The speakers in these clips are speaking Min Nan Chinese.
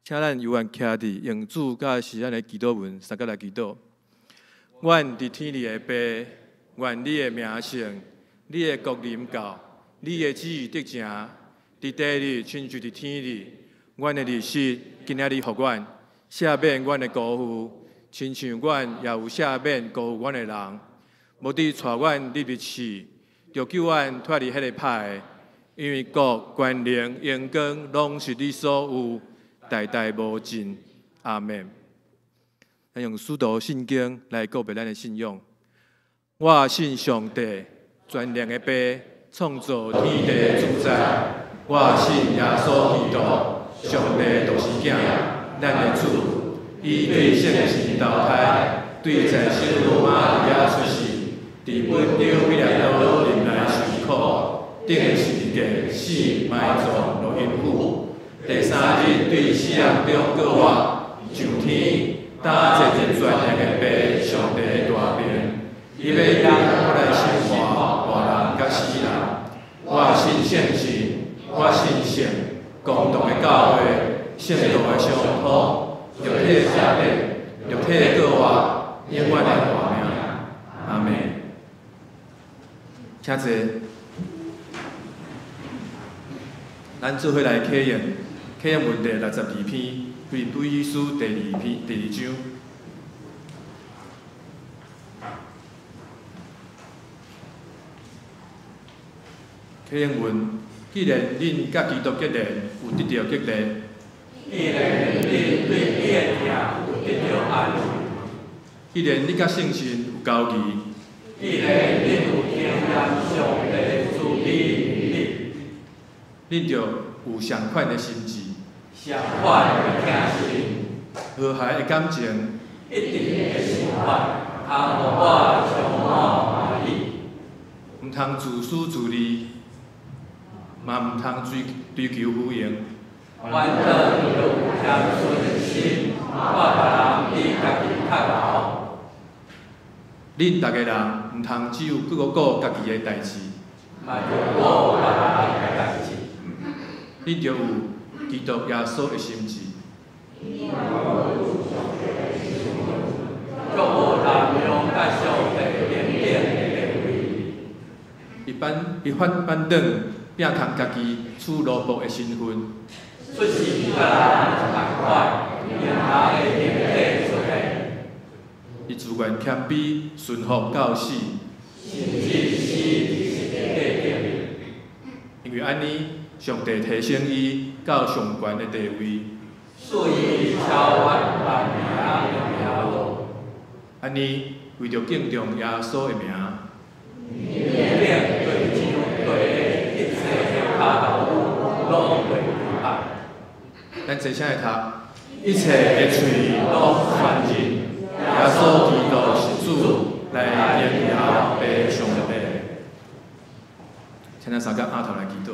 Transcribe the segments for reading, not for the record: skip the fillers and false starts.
請咱有緣徛佇用主佮是咱的祈禱文，相佮來祈禱。阮佇天裡的父，願你的名聖，你的國臨到，你的旨意得成，佇地裡親像佇天裡。阮的日食今仔日予阮，赦免阮的辜負，親像阮也有赦免辜負阮的人。無得帶阮入去試，著救阮脫離彼个歹的，因為國、權能、榮光，攏是你所有，代代無盡。阿們。咱用使徒信經來告白咱的信仰。我信上帝，全能的父，創造天地的主宰。我信耶穌基督，上帝獨生囝，咱的主。伊對聖神投胎，對在聖母瑪利亞出世，佇本丟彼拉多忍耐受苦，釘十字架死埋葬落陰府。第三日對死人中復活，上天，擔坐佇全能的父上帝的大爿。伊欲來審判活人佮死人。我信聖神，我信聖公同的教會，聖徒的相通，肉體的赦免，肉體的復活，永遠的活命。阿們。請坐。咱做伙來啟用，啟用文第62篇，腓立比書第二篇第二章。啟用文，既然恁佮基督結連，有得著激勵；既然恁對伊的疼有得著安慰；既然你佮聖神有交誼；既然恁有經驗上帝慈悲憐憫，恁著有相款的心志，相款的疼心，和諧的感情，一致的想法，通予我充滿歡喜。毋通自私自利，嘛毋通追追求虛榮。反倒著有謙遜的心，看別人比家己較賢。恁逐个人毋通只有顧顧家己的代誌，嘛著顧別人的代誌。恁著有基督耶穌的心志。卻無濫用佮上帝平等的地位。伊反伊反反轉摒空家己，取奴僕的身份。出世佮人仝款，用人的形體出現。伊自願謙卑，順服到死。甚至死佇十字架頂。因為按呢，上帝提升伊到上懸的地位。賜伊超越萬名的名號。按呢，為著敬重耶穌的名。天頂地上地的一切的跤頭趺攏會跪拜。咱齊聲來讀，一切的喙攏承認耶穌基督是主，來榮耀父上帝。請咱三個阿頭來祈禱。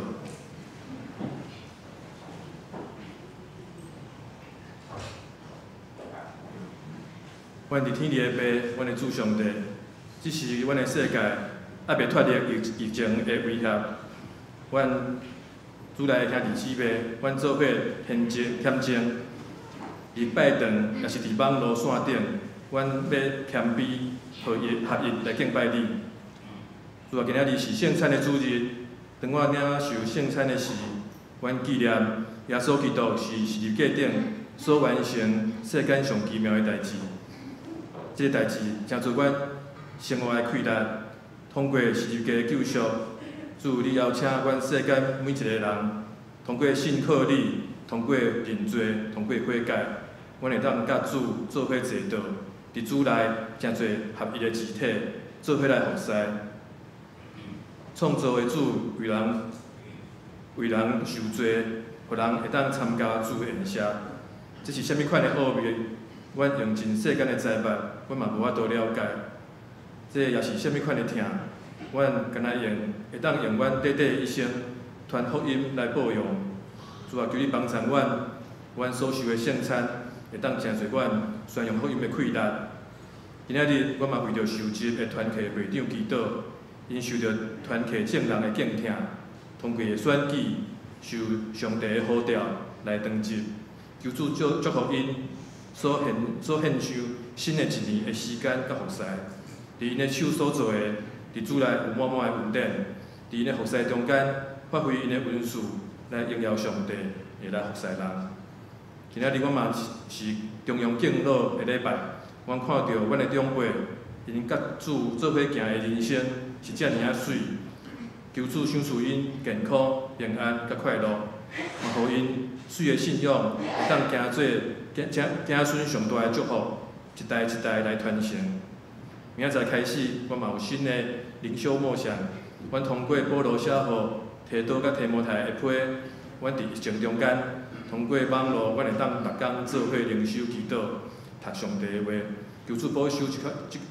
阮佇天裡的父，阮的主上帝，這時阮的世界猶未脫離疫疫情的威脅，阮主內的兄弟姊妹，阮做伙現正恬靜，佇拜堂，抑是佇網路線頂，阮欲謙卑合一合一來敬拜你。主啊，今仔日是聖餐的主日，當我領受聖餐的時，阮紀念耶穌基督是十字架頂所完成世間上奇妙的代誌。這个代誌成做阮生活的氣力，通過十字架的救贖，主你邀請阮世間每一個人，通過信靠你，通過認罪，通過悔改，阮會當佮主做伙坐倒，佇主內成做合一的肢體，做伙來服侍。創造的主為人為人受罪，予人會當參加主的宴席。這是啥物款的奧秘？阮用盡世間的才捌，阮嘛無法度了解。這也是啥物款的疼？阮敢若用會當用阮短短一生傳福音來報用。主啊，求你幫贊阮，阮所受的聖餐會當成做阮宣揚福音的氣力。今仔日，阮嘛為著受職的團契會長祈禱，𪜶受著團契眾人的敬疼，通過選舉，受上帝的呼召來當職。求主祝祝福𪜶所獻上新的一年的時間佮服侍，佇𪜶的手所做的，佇主內有滿滿的恩典，佇𪜶的服侍中間發揮𪜶的恩賜來榮耀上帝，會來服侍人。今仔日阮嘛是重陽敬老的禮拜，阮看著阮的長輩，𪜶佮主做伙行的人生是遮爾仔媠。求主賞賜𪜶健康、平安佮快樂，嘛予𪜶媠的信仰會當行做子孫上大的祝福，一代一代來傳承。明仔載開始，阮嘛有新的靈修默想。阮通過保羅寫予提多佮提摩太的批，阮佇疫情中間，通過網路，阮會當逐工做伙靈修祈禱、讀上帝的話。求主保守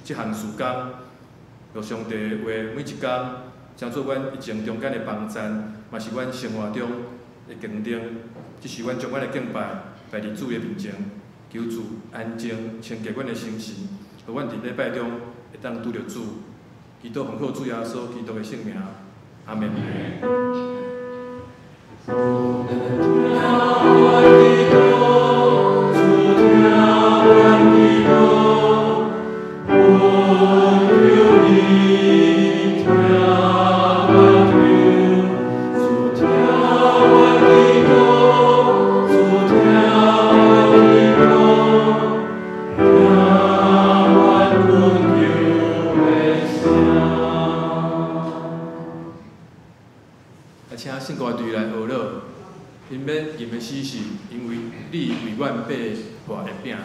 這項事工，予上帝的話每一工，成做阮疫情中間的幫贊，嘛是阮生活中的堅定。這是阮將阮的敬拜擺佇主的面前，求主安靜清潔阮的心神，予阮佇禮拜中會當拄著主。祈禱奉靠主耶穌基督的聖名，阿們。來請聖歌隊來學樂，𪜶欲吟的詩是因為你為阮擘破的餅。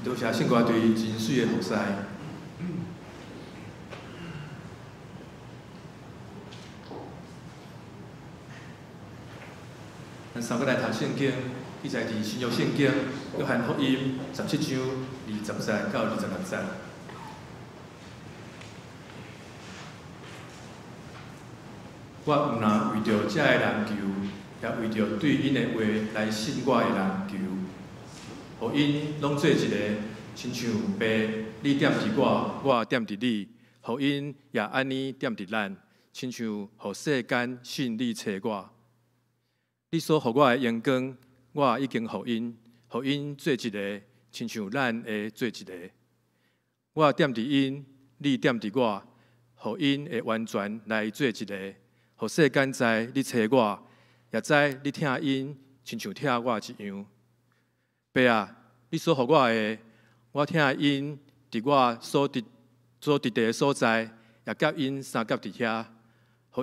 多謝聖歌隊真媠的服侍。咱三個來讀聖經，記載佇新約聖經約翰福音17章20節到26節。我毋但為著遮的人求，也為著對𪜶的話來信我的人求，予𪜶攏做一个，親像爸你踮佇我，我踮佇你，予𪜶也按呢踮佇咱，親像予世間信你差我。你所予我的榮光，我已經予𪜶，予𪜶做一个，親像咱會做一个。我踮佇𪜶，你踮佇我，予𪜶會完全來做一个，予世間知你差我，也知你疼𪜶，親像疼我一樣。爸啊，你所予我的，我疼𪜶佇我所佇所佇的所在，也佮𪜶相佮佇遐，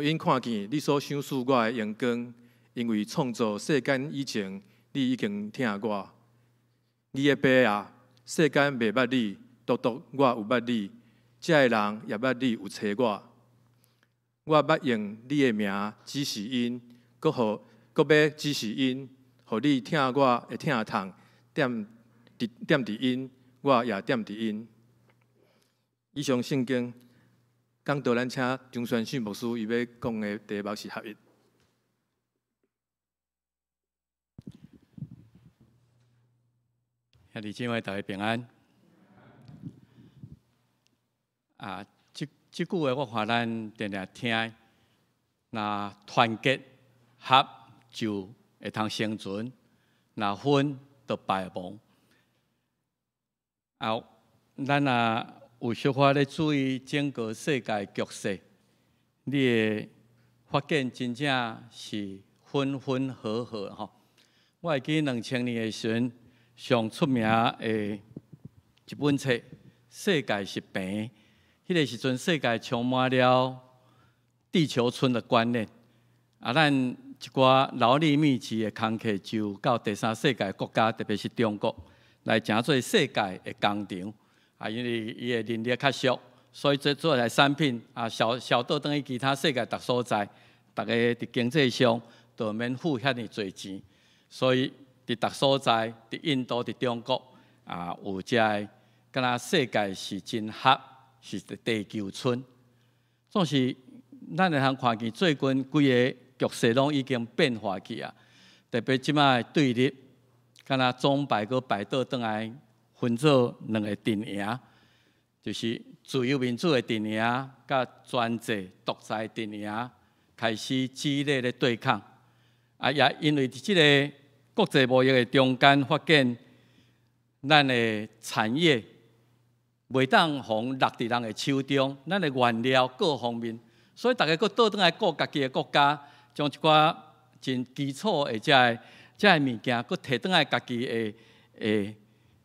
予𪜶看見你所賞賜我的榮光。因為創造世間以前，你已經疼我。你的爸啊，世間袂捌你，獨獨我有捌你，遮的人也捌你有差我。我捌用你的名指示𪜶，閣予閣欲指示𪜶，予你疼我的疼痛踮佇踮佇𪜶，我也踮佇𪜶。以上聖經講道，咱請張宣信牧師伊欲講的題目是合一。兄弟姊妹，大家平安。啊，這這句話我看咱定定聽，若團結合就會通生存，若分就敗亡。啊，咱若有小可咧注意整個世界局勢，你會發現真正是分分合合吼。我會記2000年的時陣，上出名的一本冊《世界是平》，彼个時陣世界充滿了地球村的觀念，啊，咱一寡勞力密集的工課就到第三世界國家，特別是中國，來成做世界的工廠。啊，因為伊的人力較俗，所以做做來產品啊，銷銷倒轉去其他世界逐所在，逐家佇經濟上就免付遐爾濟錢，所以。佇逐所在，佇印度、佇中國啊，有遮个，敢若世界是真合，是地球村。總是咱會通看見最近規个局勢攏已經變化去啊！特別這擺對立，敢若總敗閣敗倒轉來，分做兩個陣營，就是自由民主的陣營，佮專制獨裁陣營開始激烈的對抗。啊，也因為佇這个國際貿易的中間，發現咱的產業袂當予落佇人的手中，咱的原料各方面，所以逐家閣倒轉來顧家己的國家，將一寡真基礎的這个這个物件，閣提轉來家己的的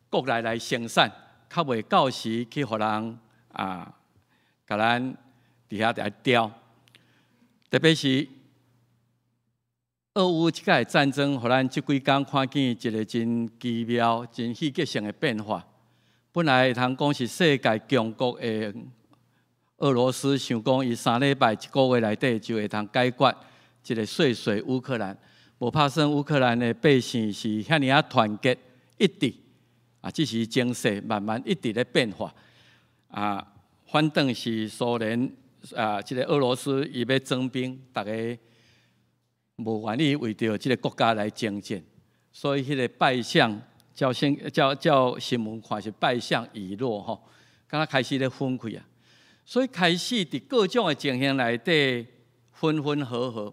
國內來生產，較袂到時去予人啊，共咱佇遐來刁，特別是。俄烏這擺戰爭，予咱這幾工看見一个真奇妙、真戲劇性的變化。本來會通講是世界強國的俄羅斯，想講伊3禮拜一個月內底就會通解決這个細細烏克蘭，無拍算烏克蘭的百姓是遐爾仔團結一致，啊，只是情勢慢慢一直咧變化。啊，反轉是蘇聯啊，這个俄羅斯伊欲徵兵，逐家。無願意為著這个國家來征戰，所以彼个敗相，照新照照新聞看是敗相已落吼，敢若開始咧分開啊。所以開始佇各種的情形內底分分合合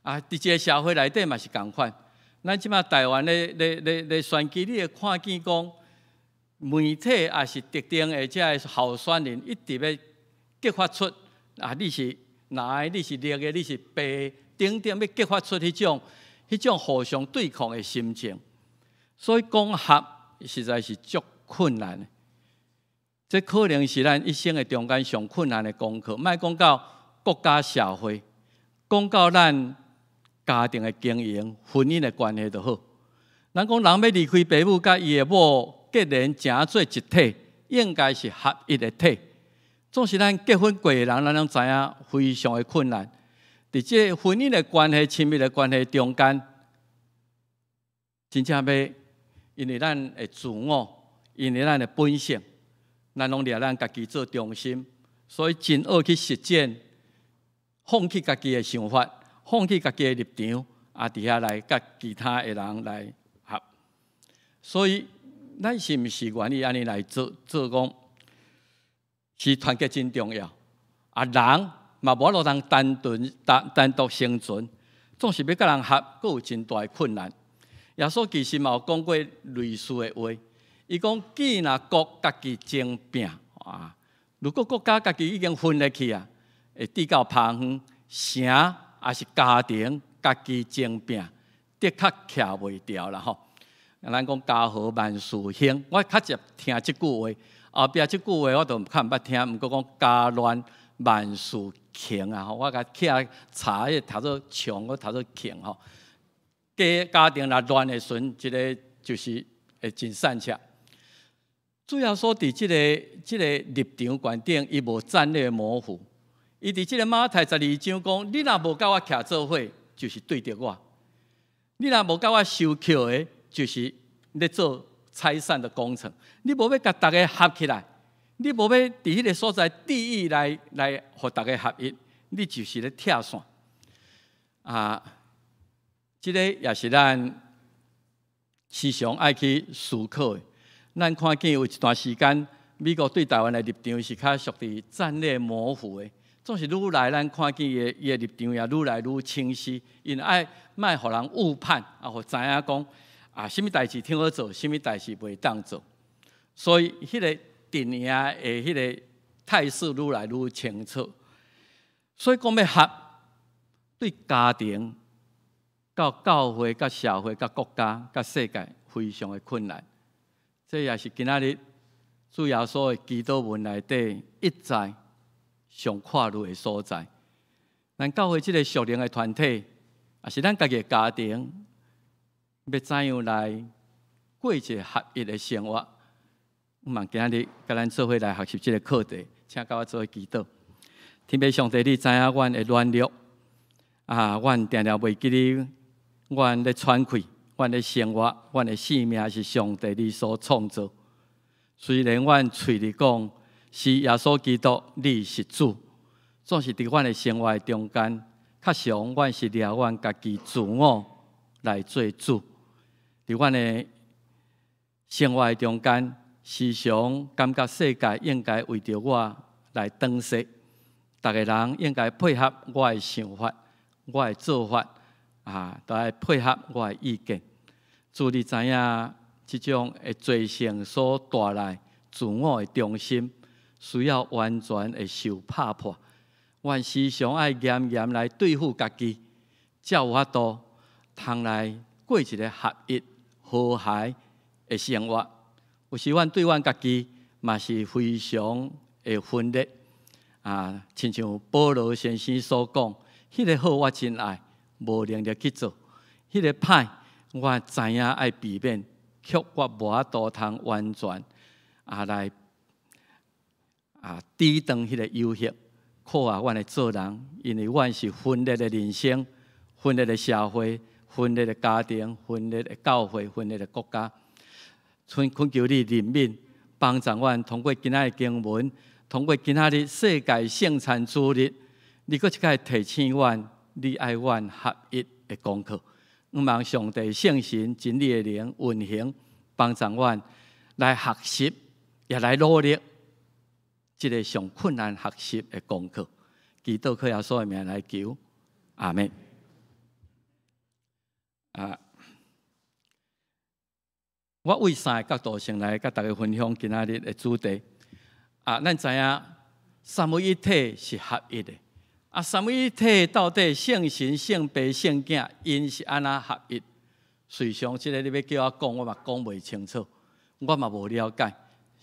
啊，佇這个社會內底嘛是仝款。咱這馬台灣咧咧咧咧選舉，你會看見講媒體抑是特定的這个候選人一直欲激發出啊，你是藍的，你是綠的，你是白的。等等，欲激發出彼種、彼種互相對抗的心情，所以講合實在是足困難的。這可能是咱一生的中間上困難的功課。莫講到國家社會，講到咱家庭的經營、婚姻的關係就好。咱講人欲離開爸母佮伊的某結連成做一體，應該是合一的體。總是咱結婚過的人，咱攏知影非常的困難。佇這個婚姻的關係、親密的關係中間，真正欲，因為咱的自我，因為咱的本性，咱攏掠咱家己做中心，所以真愛去實踐，放棄家己的想法，放棄家己的立場，啊，佇遐來佮其他的人來合。所以，咱是毋是願意按呢來做？做講是團結真重要。啊，人嘛無法度通單純單單獨生存，總是欲佮人合，閣有真大的困難。耶穌其實嘛有講過類似的話，伊講既若國家己爭拚啊，如果國家家己已經分裂去啊，會至到拋遠，城抑是家庭家己爭拚，的確徛袂牢啦吼。咱講家和萬事興，我較捷聽這句話，後壁這句話我就較毋捌聽。毋過講家亂萬事窮啊，我共起來查，彼個讀做窮，閣讀做窮吼。家家庭若亂的時陣，這个就是會真散赤。主耶穌佇這个立場觀點，伊無戰略模糊。伊佇這个馬太12章講：你若無佮我徛做伙，就是對著我；你若無佮我收拾的，就是咧做拆散的工程。你無欲共逐家合起來，你無欲佇彼个所在地域來予逐家合一，你就是咧拆散。啊，這个也是咱時常愛去思考的。咱看見有一段時間，美國對台灣的立場是較屬於戰略模糊的，總是愈來咱看見伊的立場也愈來愈清晰，𪜶愛莫予人誤判，啊，予知影講啊，啥物代誌通好做，啥物代誌袂當做，所以彼个陣營的彼个態勢愈來愈清楚。所以講欲合，對家庭、到教會、佮社會、佮國家、佮世界，非常的困難。這也是今仔日主耶穌的祈禱文內底一再上看慮的所在。咱教會這个屬靈的團體，抑是咱家己的家庭，欲怎樣來過一个合一的生活？我嘛今仔日佮咱做伙來學習這个課題，請佮我做伙祈禱。天父上帝，你知影阮的軟弱啊，阮定定袂記得，阮咧喘氣，阮的生活，阮的性命是上帝你所創造。雖然阮喙裡講是耶穌基督，你是主，總是佇阮的生活中間，較常阮是掠阮家己自我來做主。佇阮的生活中間，時常感覺世界應該為著我來轉勢，逐个人應該配合我的想法、我的做法，啊，都愛配合我的意見。主你知影，這種的罪性所帶來自我的中心，需要完全的受拍破。阮時常愛嚴嚴來對付家己，才有法度通來過一个合一、和諧的生活。有時阮對阮家己嘛是非常的分裂啊，親像保羅先生所講，彼个好我真愛，無能力去做；彼个歹我知影愛避免，卻我無法度通完全啊來啊抵擋彼个誘惑。苦啊，阮的做人，因為阮是分裂的人生、分裂的社會、分裂的家庭、分裂的教會、分裂的國家。懇求你憐憫，幫助阮通過今仔的經文，通過今仔日世界聖餐主日，你閣一擺提醒阮，你愛阮合一的功課。向望上帝聖神真理的靈運行，幫助阮來學習，也來努力。這个上困難學習的功課，祈禱靠耶穌的名來求，阿們。啊，我為三个角度先來佮大家分享今仔日的主題。啊，咱知影三位一體是合一的。啊，三位一體到底聖神、聖父、聖囝，𪜶是按怎合一？事實上，這个你欲叫我講，我嘛講袂清楚，我嘛無了解。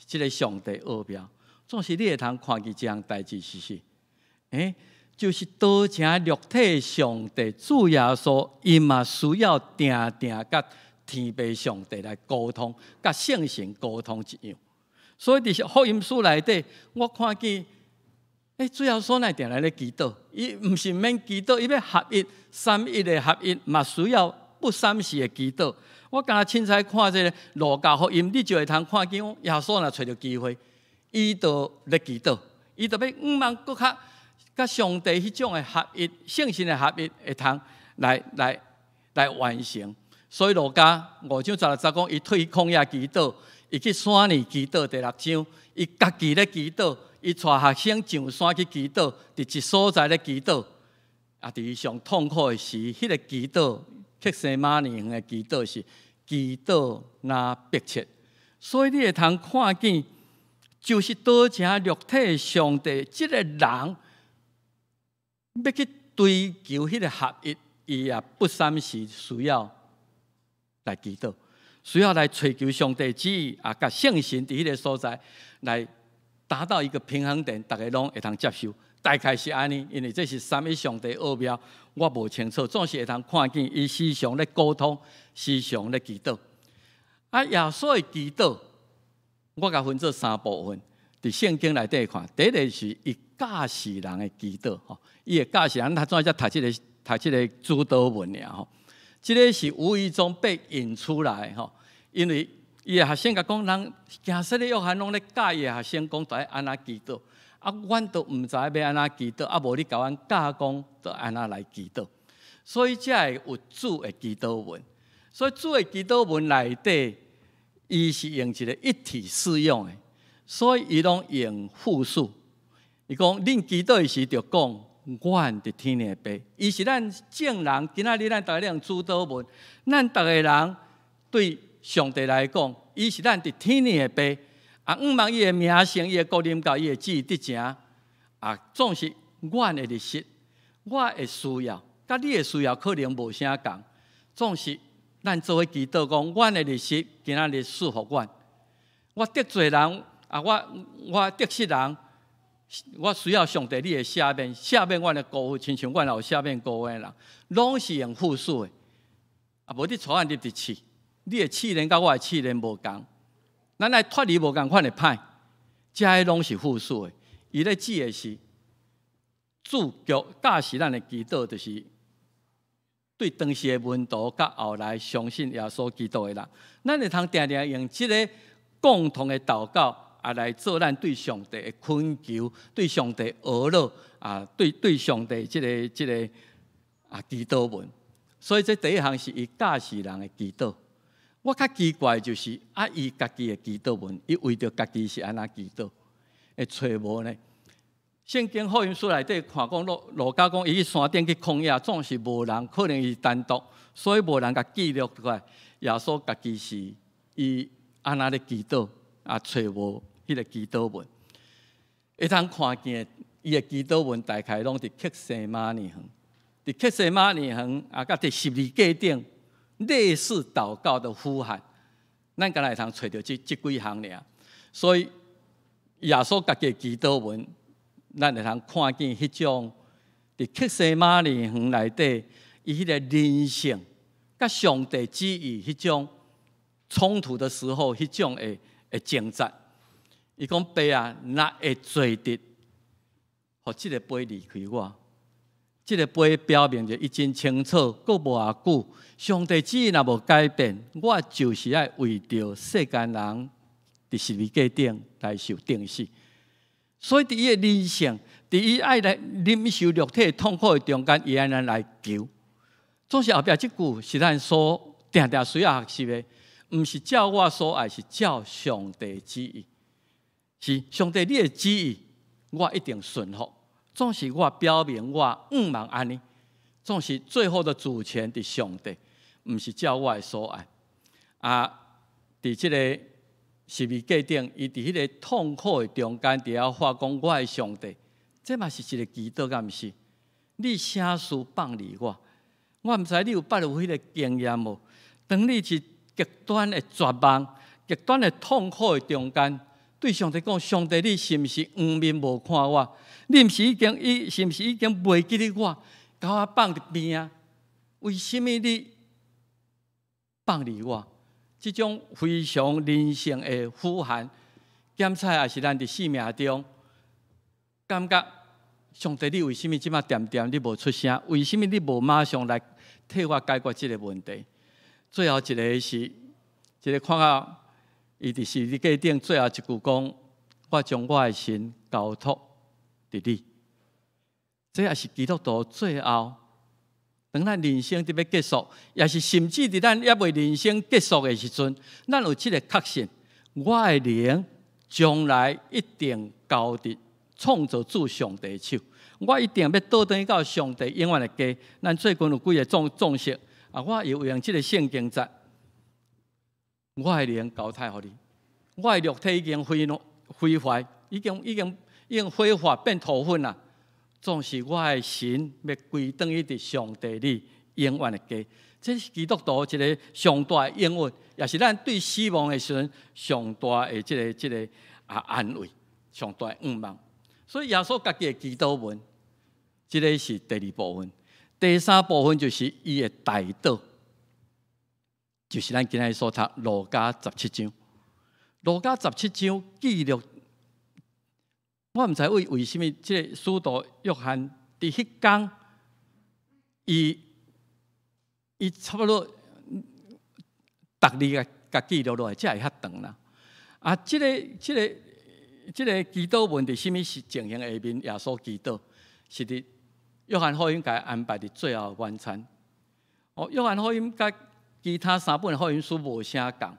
這个上帝奧妙。總是你會通看見這項代誌是啥？就是道成肉體上帝主耶穌，伊嘛需要定定佮天父上帝來溝通，佮聖神溝通一樣。所以佇福音書內底，我看見，主耶穌哪會定定咧祈禱？伊毋是毋免祈禱，伊欲合一，三一的合一，嘛需要不三時的祈禱。我敢若凊彩看這个路加福音，你就會通看見耶穌若揣著機會，伊就咧祈禱，伊就欲向望閣較佮上帝彼種的合一、聖神的合一，會通來完成。所以路加5章16節講，伊退去曠野祈禱，伊去山裡祈禱第六章，伊家己咧祈禱，伊帶學生上山去祈禱，佇一所在咧祈禱。啊，佇伊上痛苦的時，彼个祈禱，客西馬尼園的祈禱是祈禱若迫切。所以你會通看見，就是道成肉體上帝這个人，欲去追求彼个合一，伊也不三時需要來祈禱，需要來揣求上帝旨意啊，佮聖神佇彼个所在來達到一個平衡點，逐家攏會通接受。大概是按呢，因為這是三一上帝奧妙，我無清楚，總是會通看見伊時常咧溝通，時常咧祈禱。啊，耶穌的祈禱，我共分做三部分。佇聖經內底看，第一个是伊教示人的祈禱，吼，伊會教示人，他怎才讀這个主禱文爾吼。這个是無意中被引出來，吼，因為伊的學生共講，人行洗禮約翰攏咧教伊的學生講，著愛按怎祈禱。啊，阮都毋知欲按怎祈禱，啊，無你共阮教講，著按怎來祈禱。所以才會有主的祈禱文。所以主的祈禱文內底，伊是用一個一體適用的，所以伊攏用複數。伊講，恁祈禱的時著講，阮佇天的爸。伊是咱眾人，今仔日咱逐家用主禱文，咱逐个人對上帝來講，伊是咱佇天的爸。啊，向望伊的名聖，伊的國臨到，伊的旨意得成。啊，總是阮的日食，我的需要，佮你的需要可能無啥仝。總是咱做伙祈禱講，阮的日食今仔日賜予阮。我得罪人，啊，我得失人，我需要上帝你的赦免，赦免阮的辜負，親像阮也有赦免辜負的人，攏是用複數的。啊，無你帶阮入去試，你的試煉佮我的試煉無仝。咱愛脫離無仝款的歹，這个攏是複數的。伊咧指的是主教教示咱的祈禱，就是對當時的門徒，佮後來相信耶穌基督的人，咱會通定定用這个共同的禱告啊，來做咱對上帝的懇求，對上帝呵咾啊，對上帝這个啊祈禱文。所以這第一項是伊教示人的祈禱。我較奇怪就是啊，伊家己的祈禱文，伊為著家己是按怎祈禱？會揣無呢？聖經福音書內底看講，路加講，伊去山頂去曠野，總是無人，可能伊單獨，所以無人共記錄出來。耶穌家己是伊按怎咧祈禱，啊，揣無彼个祈禱文。會通看見伊的祈禱文，大概攏佇客西馬尼園，佇客西馬尼園啊，佮佇十字架頂類似禱告的呼喊，咱敢若會通揣著這幾項爾。所以耶穌家己的祈禱文，咱會通看見彼種佇客西馬尼園內底，伊彼个人性佮上帝旨意彼種衝突的時候，彼種的掙扎。伊講爸啊，若會做得，予這个杯離開我。這个杯表明著伊真清楚，閣無偌久，上帝旨意若無改變，我就是愛為著世間人佇十字架頂來受釘死。所以佇伊的人性，佇伊愛來忍受肉體痛苦的中間，伊按呢來求。總是後壁這句是咱所定定需要學習的，毋是照我所愛，是照上帝旨意。是上帝你的旨意，我一定順服。總是我表明我向望按呢，總是最後的主權佇上帝，毋是照我的所愛。啊，佇這个十字架頂，伊佇彼个痛苦的中間，佇遐發講我的上帝，這嘛是一个祈禱，敢毋是？你啥事放離我？我毋知你有捌有彼个經驗無？當你是極端的絕望、極端的痛苦的中間，對上帝講：上帝，你是毋是黃面無看我？你毋是已經，伊是毋是已經袂記得我？共我放佇邊仔？為啥物你放離我。這種非常人性的呼喊，檢採也是咱佇生命中感覺上帝，你為啥物這馬恬恬你無出聲？為啥物你無馬上來替我解決這個問題？最後一個是一個看到伊佇十字架頂最後一句講：我將我的神交託佇你。這也是基督徒最後，當咱人生佇欲結束，也是甚至佇咱猶未人生結束的時陣，咱有這個確信：我的靈將來一定交佇創造主上帝的手，我一定欲倒轉去到上帝永遠的家。咱最近有幾个眾席啊，我有用這个聖經節，我的靈交託予你，我的肉體已經毀壞，已經毀壞變塗粉啦。總是我的神欲歸轉去佇上帝你永遠的家，這是基督徒一个上大的應允，也是咱對死亡的時陣上大的這個安慰，上大的向望。所以耶穌家己的祈禱文，這个是第二部分。第三部分就是伊的代禱，就是咱今仔日所讀路加十七章。路加十七章記錄。我毋知為啥物，這个使徒約翰佇彼工，伊差不多逐字共記錄落來，才會遐長啦。啊，這個祈禱文佇啥物是情形下面？耶穌祈禱是佇約翰福音共伊安排佇最後晚餐。哦，約翰福音佮其他三本福音書無啥仝。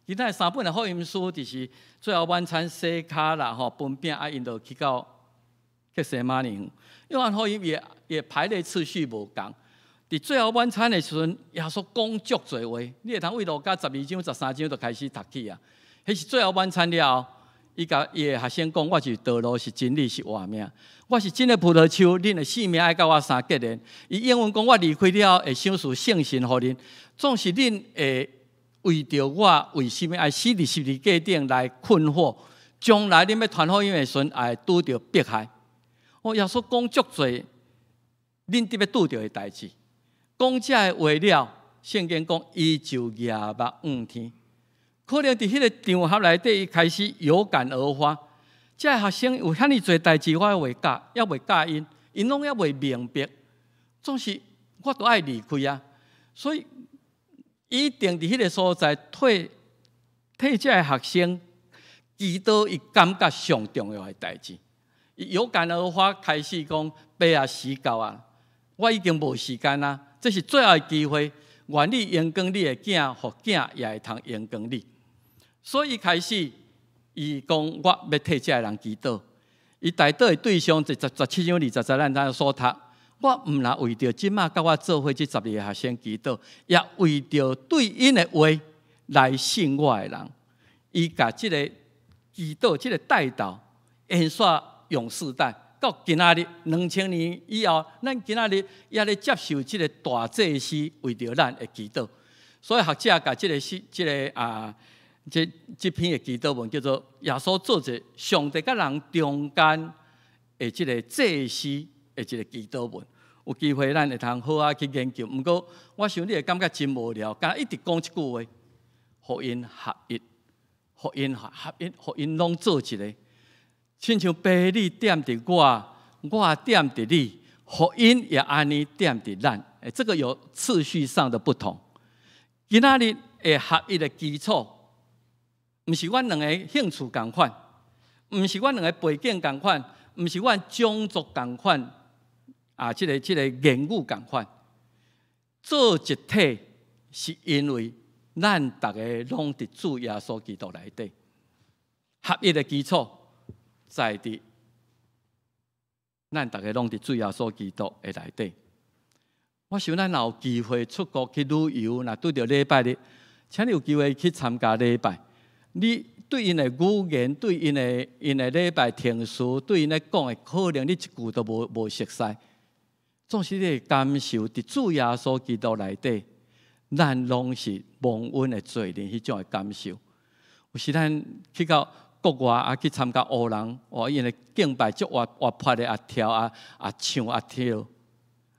其他三本的福音書就是最後晚餐洗跤啦，吼，分餅啊，𪜶就去到客西馬尼園。約翰福音也排列次序無仝。佇最後晚餐的時陣，耶穌講足濟話，你會通對路加12章、13章就開始讀起啊。彼是最後晚餐了後，伊共伊的學生講：我是道路，是真理，是活命。我是真的葡萄樹，恁的性命愛佮我相結連。伊應允講：我離開了後，會賞賜聖神予恁，總是恁會為著我為啥物愛死佇十字架頂來困惑？將來恁欲傳福音的時陣，也會拄著迫害。哦，耶穌講足濟，恁得欲拄著的代誌。講這个話了，聖經講伊就舉目向天。可能佇彼个場合內底，伊開始有感而發。這个學生有遐爾濟代誌，我猶未教，猶未教𪜶，𪜶攏猶未明白。總是我都愛離開啊，所以一定佇彼个所在替這个學生祈禱，伊感覺上重要的代誌。伊有感而發，開始講：爸啊，時到啊，我已經無時間啊，這是最後的機會。願你榮光你的囝，予囝也會通榮光你。所以開始，伊講我欲替這个人祈禱。伊代禱的對象就17章20節，咱剛所讀。我毋但為著這馬佮我做伙這12個學生祈禱，也為著對𪜶的話來信我的人。伊共這个祈禱，這个代禱延續永世代，到今仔日2000年以後，咱今仔日猶咧接受這个大祭司為著咱的祈禱。所以學者共這个是這个啊，這篇的祈禱文叫做耶穌做者上帝佮人中間的這个祭司的一个祈禱文。有機會咱會通好好去研究。毋過我想你會感覺真無聊，敢若一直講這句話，予𪜶合一，予𪜶合一，予𪜶攏做一个。親像爸你踮佇我，我踮佇你，予𪜶也按呢踮佇咱。欸，這個有次序上的不同。今仔日的合一的基礎，毋是阮兩个興趣仝款，毋是阮兩個背景仝款，毋是阮種族仝款，啊，這個言語仝款。做一體是因為咱逐个攏佇主耶穌基督內底，合一的基礎在佇咱逐个攏佇主耶穌基督的內底。我想咱若有機會出國去旅遊，若拄著禮拜日，請你有機會去參加禮拜。你對𪜶的語言，對𪜶的禮拜程序，對𪜶咧講的，可能你一句都無熟似。總是你會感受佇主耶穌基督內底，咱攏是蒙恩的罪人，彼種的感受。有時咱去到國外啊，去參加黑人，哇，𪜶的敬拜足活潑的啊，跳啊啊唱啊跳。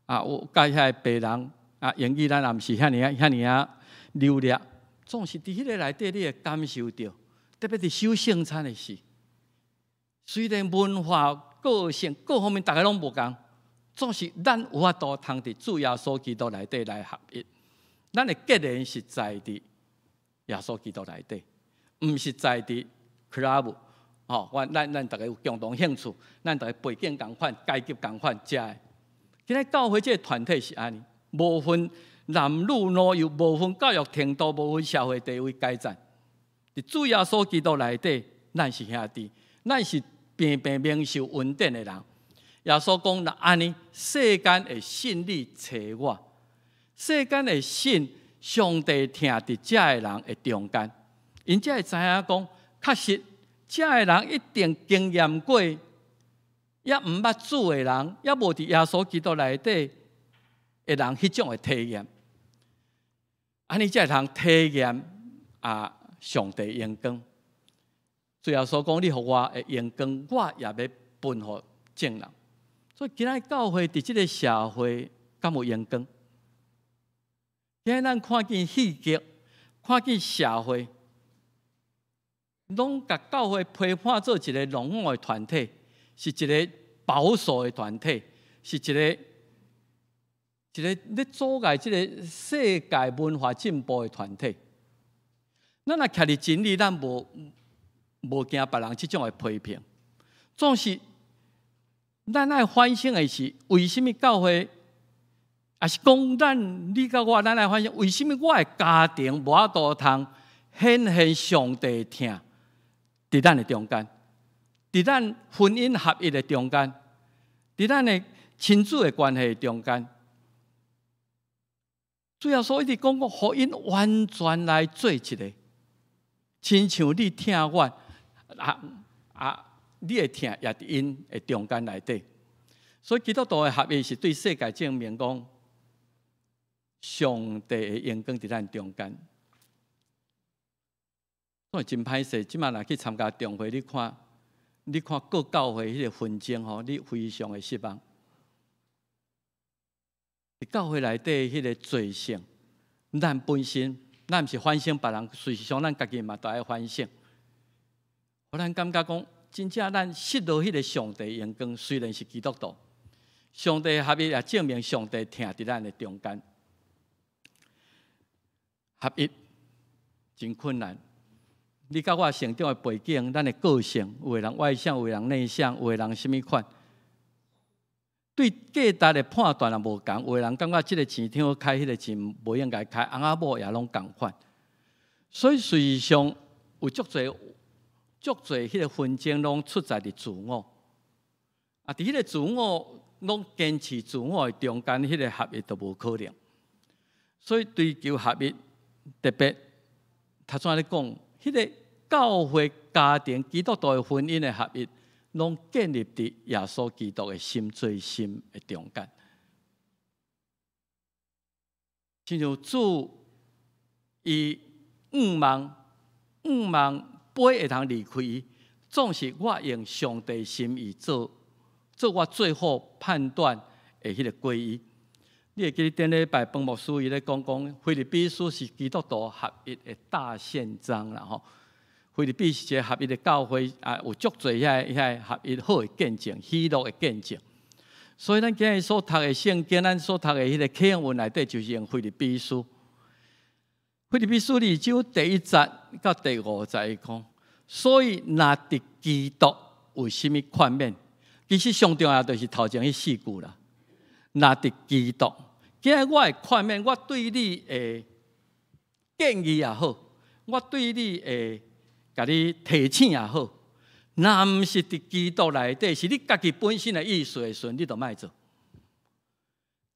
啊，有佮遐个白人啊，英語咱也毋是遐爾仔遐爾仔流掠，總是佇彼个內底，你會感受著，特別佇守聖餐的時，雖然文化、個性各方面逐个攏無仝，總是咱有法度通佇主耶穌基督內底來合一。咱的結連是在佇耶穌基督內底，毋是在佇 club。吼，我咱逐个有共同興趣，咱逐个背景仝款，階級仝款，遮的。今仔教會這个團體是按呢，無分男女老幼，無分教育程度，無分社會地位階層。佇主耶穌基督內底，咱是兄弟，咱是平平蒙受恩典的人。耶穌講：若按呢，世間會信你差我，世間會信上帝疼佇遮的人的中間，𪜶才會知影講，確實遮的人一定經驗過，猶毋捌主的人，猶無佇耶穌基督內底的人彼種的體驗。按呢才會通體驗啊，上帝榮光。主耶穌講：你予我的榮光，我也欲分予眾人。所以今仔教會佇這个社會敢有榮光？今仔咱看見戲劇，看見社會，攏共教會批判做一个落伍的團體，是一个保守的團體，是一个一个咧阻礙這个世界文化進步的團體。咱若徛佇真理，咱無驚別人這種的批評。總是咱愛反省的是，為啥物教會，抑是講咱你佮我，咱愛反省，為啥物我的家庭無法度通顯現上帝疼佇咱的中間，佇咱婚姻合一的中間，佇咱的親子的關係中間。主耶穌一直講過，予𪜶完全來做一个，親像你疼我，啊啊，你的疼也佇𪜶的中間內底。所以基督徒的合一是對世界證明講，上帝的榮光佇咱中間。所以真歹勢，這馬若去參加重會，你看，你看各教會彼个紛爭吼，你非常的失望。佇教會內底彼个罪性，咱本身，咱毋是反省別人，事實上咱家己嘛都愛反省。予咱感覺講，真正咱失落彼个上帝榮光，雖然是基督徒，上帝合一也證明上帝疼佇咱的中間。合一真困難。你佮我成長的背景，咱的個性，有的人外向，有的人內向，有的人啥物款，對價值的判斷也無仝。有的人感覺這个錢挺好開，彼个錢無應該開，翁仔某也攏仝款。所以事實上有足濟足濟彼个紛爭，攏出在佇自我。啊，佇彼个自我攏堅持自我的中間，彼个合一就無可能。所以追求合一，特別頭先咧講，彼个教會家庭、基督徒的婚姻的合一，攏建立佇耶穌基督的心對心的中間。親像主伊向望向望杯會通離開伊，總是我用上帝心意做做我最好判斷的彼个歸依。你會記得頂禮拜彭牧師伊咧講講，腓立比書是基督徒合一的大憲章啦吼。腓立比是一個合一的教會啊，有足濟遐遐合一好的見證、喜樂的見證。所以咱今日所讀的聖經，咱所讀的彼个課文內底，就是用腓立比書。腓立比書二章第一節到第五節伊講，所以若佇基督有啥物勸勉，其實上重要就是頭前彼四句啦。若佇基督，今日我的勸勉，我對你的建議也好，我對你的共你提醒也好，若毋是佇基督內底，是你家己本身的意思的時陣，你就莫做。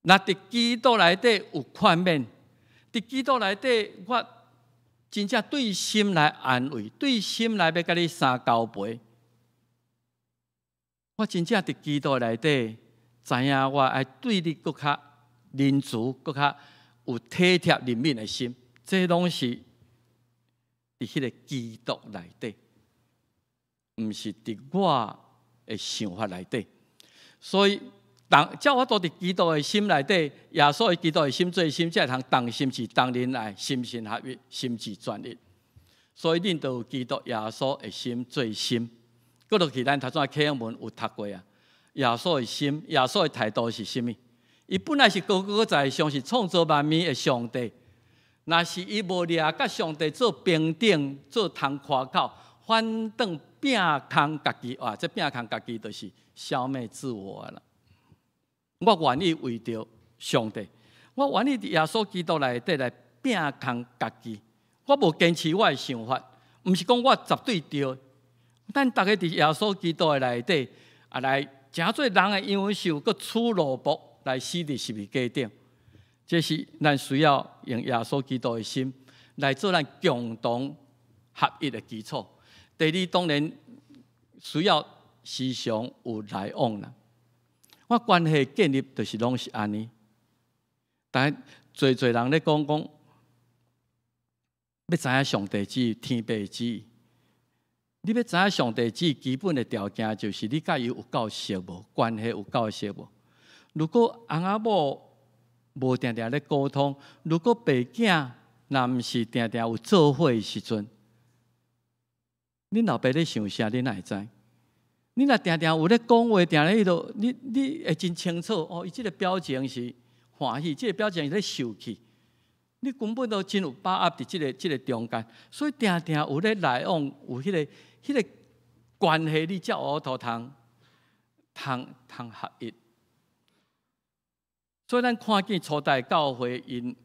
若佇基督內底有勸勉，佇基督內底，我真正對心來安慰，對心來欲共你相交陪。我真正佇基督內底，知影我愛對你閣較仁慈，閣較有體貼憐憫的心，這攏是佇彼个基督內底，毋是佇我的想法內底。所以當才有法度佇基督的心內底，耶穌的基督的心做心，才會通同心志同仁愛，心心合一，心志專一。所以恁都有基督耶穌的心做心。閣落去，咱頭先啟文有讀過啊。耶穌的心，耶穌的態度是啥物？伊本來是高高在上，是創造萬物的上帝。若是伊無掠佮上帝做平等，做通誇口，反轉摒空家己，哇！這摒空家己就是消滅自我啦。我願意為著上帝，我願意佇耶穌基督內底來摒空家己。我無堅持我的想法，毋是講我絕對對。咱逐家佇耶穌基督的內底，啊來成做人的樣式，閣取奴僕來死佇十字架頂。這是咱需要用耶穌基督的心來做咱共同合一的基礎。第二，當然需要時常有來往啦。我關係建立就是攏是按呢。但濟濟人咧講講，欲知影上帝旨意、天父旨意。你欲知影上帝旨意基本的條件，就是你佮伊有夠熟無？關係有夠熟無？如果翁仔某無定定咧溝通，如果爸囝若毋是定定有做伙的時陣，恁老爸咧想啥，你哪會知？你若定定有咧講話，定咧彼落，你會真清楚哦。伊這个表情是歡喜，這个表情是咧受氣。你根本都真有把握佇這个中間，所以定定有咧來往，有彼个關係，你才有法度通通通合一。所以咱看見初代教會𪜶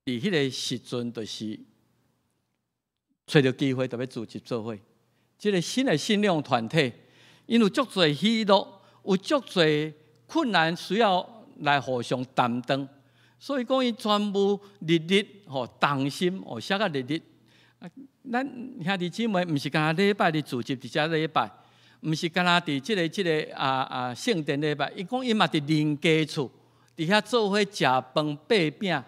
佇彼个時陣，就是揣著機會就欲聚集做伙。這个新的信仰團體，𪜶有足濟喜樂，有足濟困難需要來互相擔當。所以講，𪜶全部日日吼同心哦，寫甲日日。咱兄弟姊妹毋是干焦禮拜日聚集佇遮禮拜，毋是干焦佇這個聖殿禮拜。伊講伊嘛佇恁家厝，佇遐做伙食飯擘餅。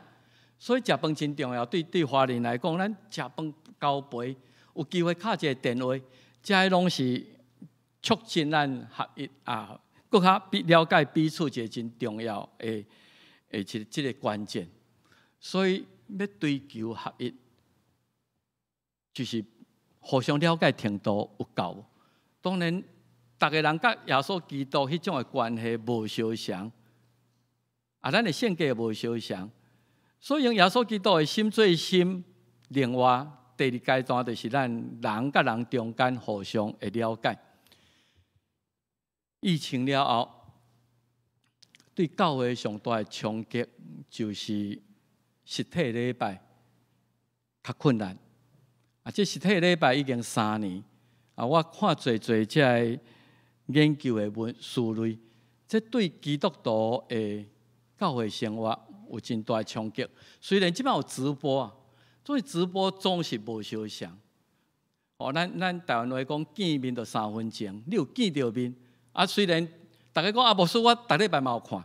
所以食飯真重要，對華人來講，咱食飯交陪，有機會敲一个電話，這攏是促進咱合一啊，閣較比了解彼此一个真重要的。的這个關鍵，所以欲追求合一，就是互相了解程度有夠。當然，逐个人佮耶穌基督彼種的關係無相像，啊，咱的性格無相像，所以用耶穌基督的心做心。另外，第二階段就是咱人佮人中間互相的了解。疫情了後，對教會上大的衝擊就是實體禮拜較困難。啊，這實體禮拜已經3年，啊，我看濟濟這个研究的文書類，這對基督徒的教會生活有真大的衝擊。雖然這擺有直播啊，所以直播總是無相像。哦，咱台灣話講見面就三分情，你有見著面，啊，雖然逐家講啊，牧師，我逐禮拜嘛有看，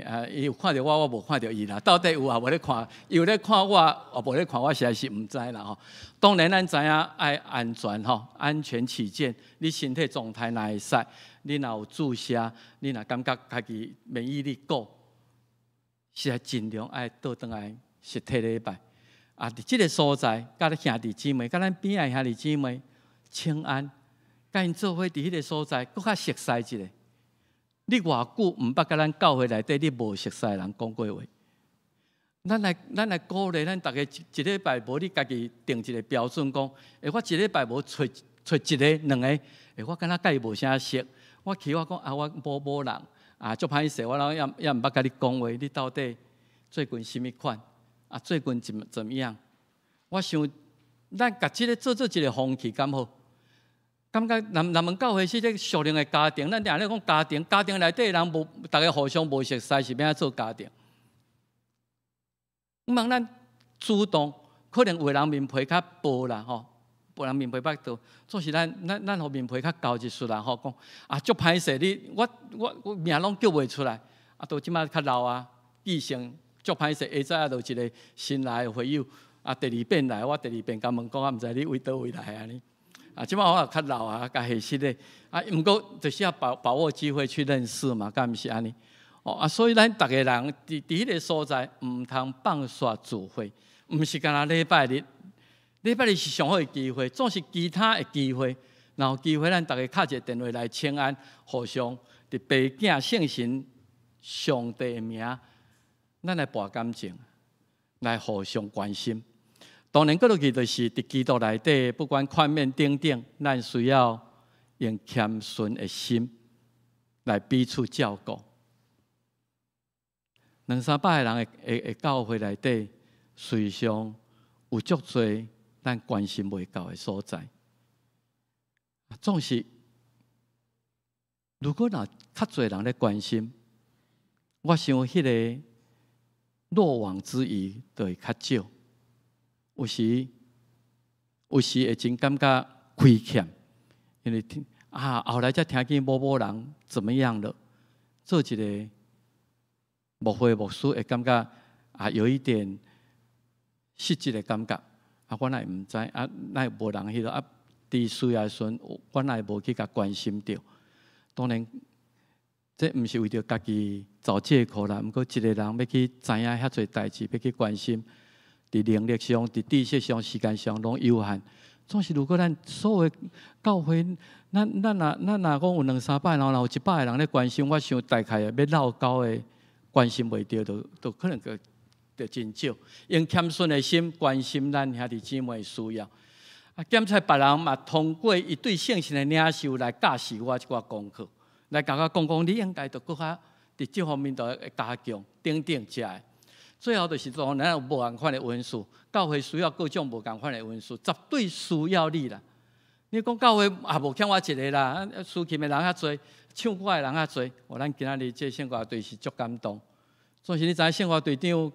啊，伊有看著我，我無看著伊啦。到底有抑無咧看？伊有咧看我，抑無咧看我，實在是毋知啦吼。當然，咱知影愛安全吼，安全起見，你身體狀態若會使，你若有注射，你若感覺家己免疫力夠，是愛盡量愛倒轉來實體禮拜。啊，佇這个所在，佮你兄弟姊妹，佮咱邊仔兄弟姊妹請安，佮𪜶做伙佇彼个所在，閣較熟似一下。你偌久毋捌佮咱教會內底你無熟似的人講過話？咱來鼓勵咱逐家一禮拜無你家己定一个標準，講，我一禮拜無揣揣一个、兩個，我敢若佮伊無啥熟。我去我講啊，我某某人啊，足歹勢，我攏猶毋捌佮你講話，你到底最近啥物款？啊，最近怎麼樣？我想咱共這个做做一个風氣，敢好？感覺南門教會是這個屬靈的家庭，咱定咧講家庭，家庭內底人無逐家互相無熟似，是欲按怎做家庭？毋通咱主動，可能有的人面皮較薄啦吼，有人面皮較薄，總是咱予面皮較厚一絲啦吼，講啊足歹勢，你我名攏叫袂出來，啊到這擺較老啊，記性足歹勢，下早就一个新來的會友，啊第二遍來，我第二遍共問講，啊毋知你為佗位來按呢？啊，這擺我也較老啊，較現實的。啊，毋過就是要把握機會去認識嘛，敢毋是按呢？哦啊，所以咱逐個人佇彼个所在，毋通放煞聚會，毋是干焦禮拜日，禮拜日是上好的機會，總是其他的機會，然後機會咱逐家敲一个電話來請安，互相佇父囝聖神上帝的名，咱來博感情，來互相關心。當然，閣落去就是佇基督內底，不管寬免等等，咱需要用謙遜的心來彼此照顧。兩三百个人的教會內底，實際上有足濟咱關心袂夠的所在。總是，如果若較濟人咧關心，我想彼个漏網之魚就會較少。有時會真感覺虧欠，因為聽啊，後來才聽見某某人怎麼樣了，做一个牧會牧師會感覺啊，有一點失職的感覺。啊，我哪會毋知啊，哪會無人彼落啊？佇需要的時陣，我哪會無去共關心著？當然，這毋是為著家己找借口啦。毋過，一個人欲去知影遐濟代誌，欲去關心，佇能力上、佇知識上、時間上攏有限。總是如果咱所有教會，咱若講有兩三百人，若有100個人咧關心，我想大概欲落溝的關心袂著，就可能就真少。用謙遜的心關心咱兄弟姊妹的需要。啊，檢察別人嘛，通過伊對聖神的領受來教示我這寡功課，來共我講講，你應該著閣較佇這方面著會加強等等遮的。最後就是講，咱有無仝款的恩賜，教會需要各種無仝款的恩賜，絕對需要你啦。你講教會也無欠我一个啦，司琴的人較濟，唱歌的人較濟。哦，咱今仔日這聖歌隊是足感動。總是你知影聖歌隊長，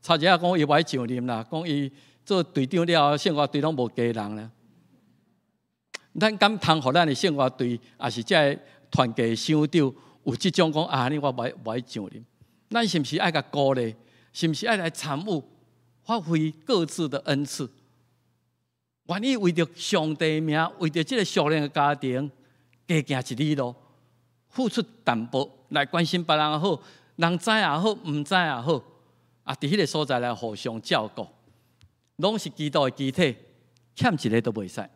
差一下講伊無愛上任啦，講伊做隊長了後，聖歌隊攏無家人啦。咱敢通予咱的聖歌隊，抑是這个團契首長有這種講啊？你我無愛上任。咱是毋是愛共鼓勵？是毋是愛來參與，發揮各自的恩賜？願意為著上帝名，為著這个屬靈的家庭，加行一里路，付出淡薄來關心別人也好，人知也好，毋知也好，啊，佇彼个所在來互相照顧，攏是基督的肢體，欠一个都袂使，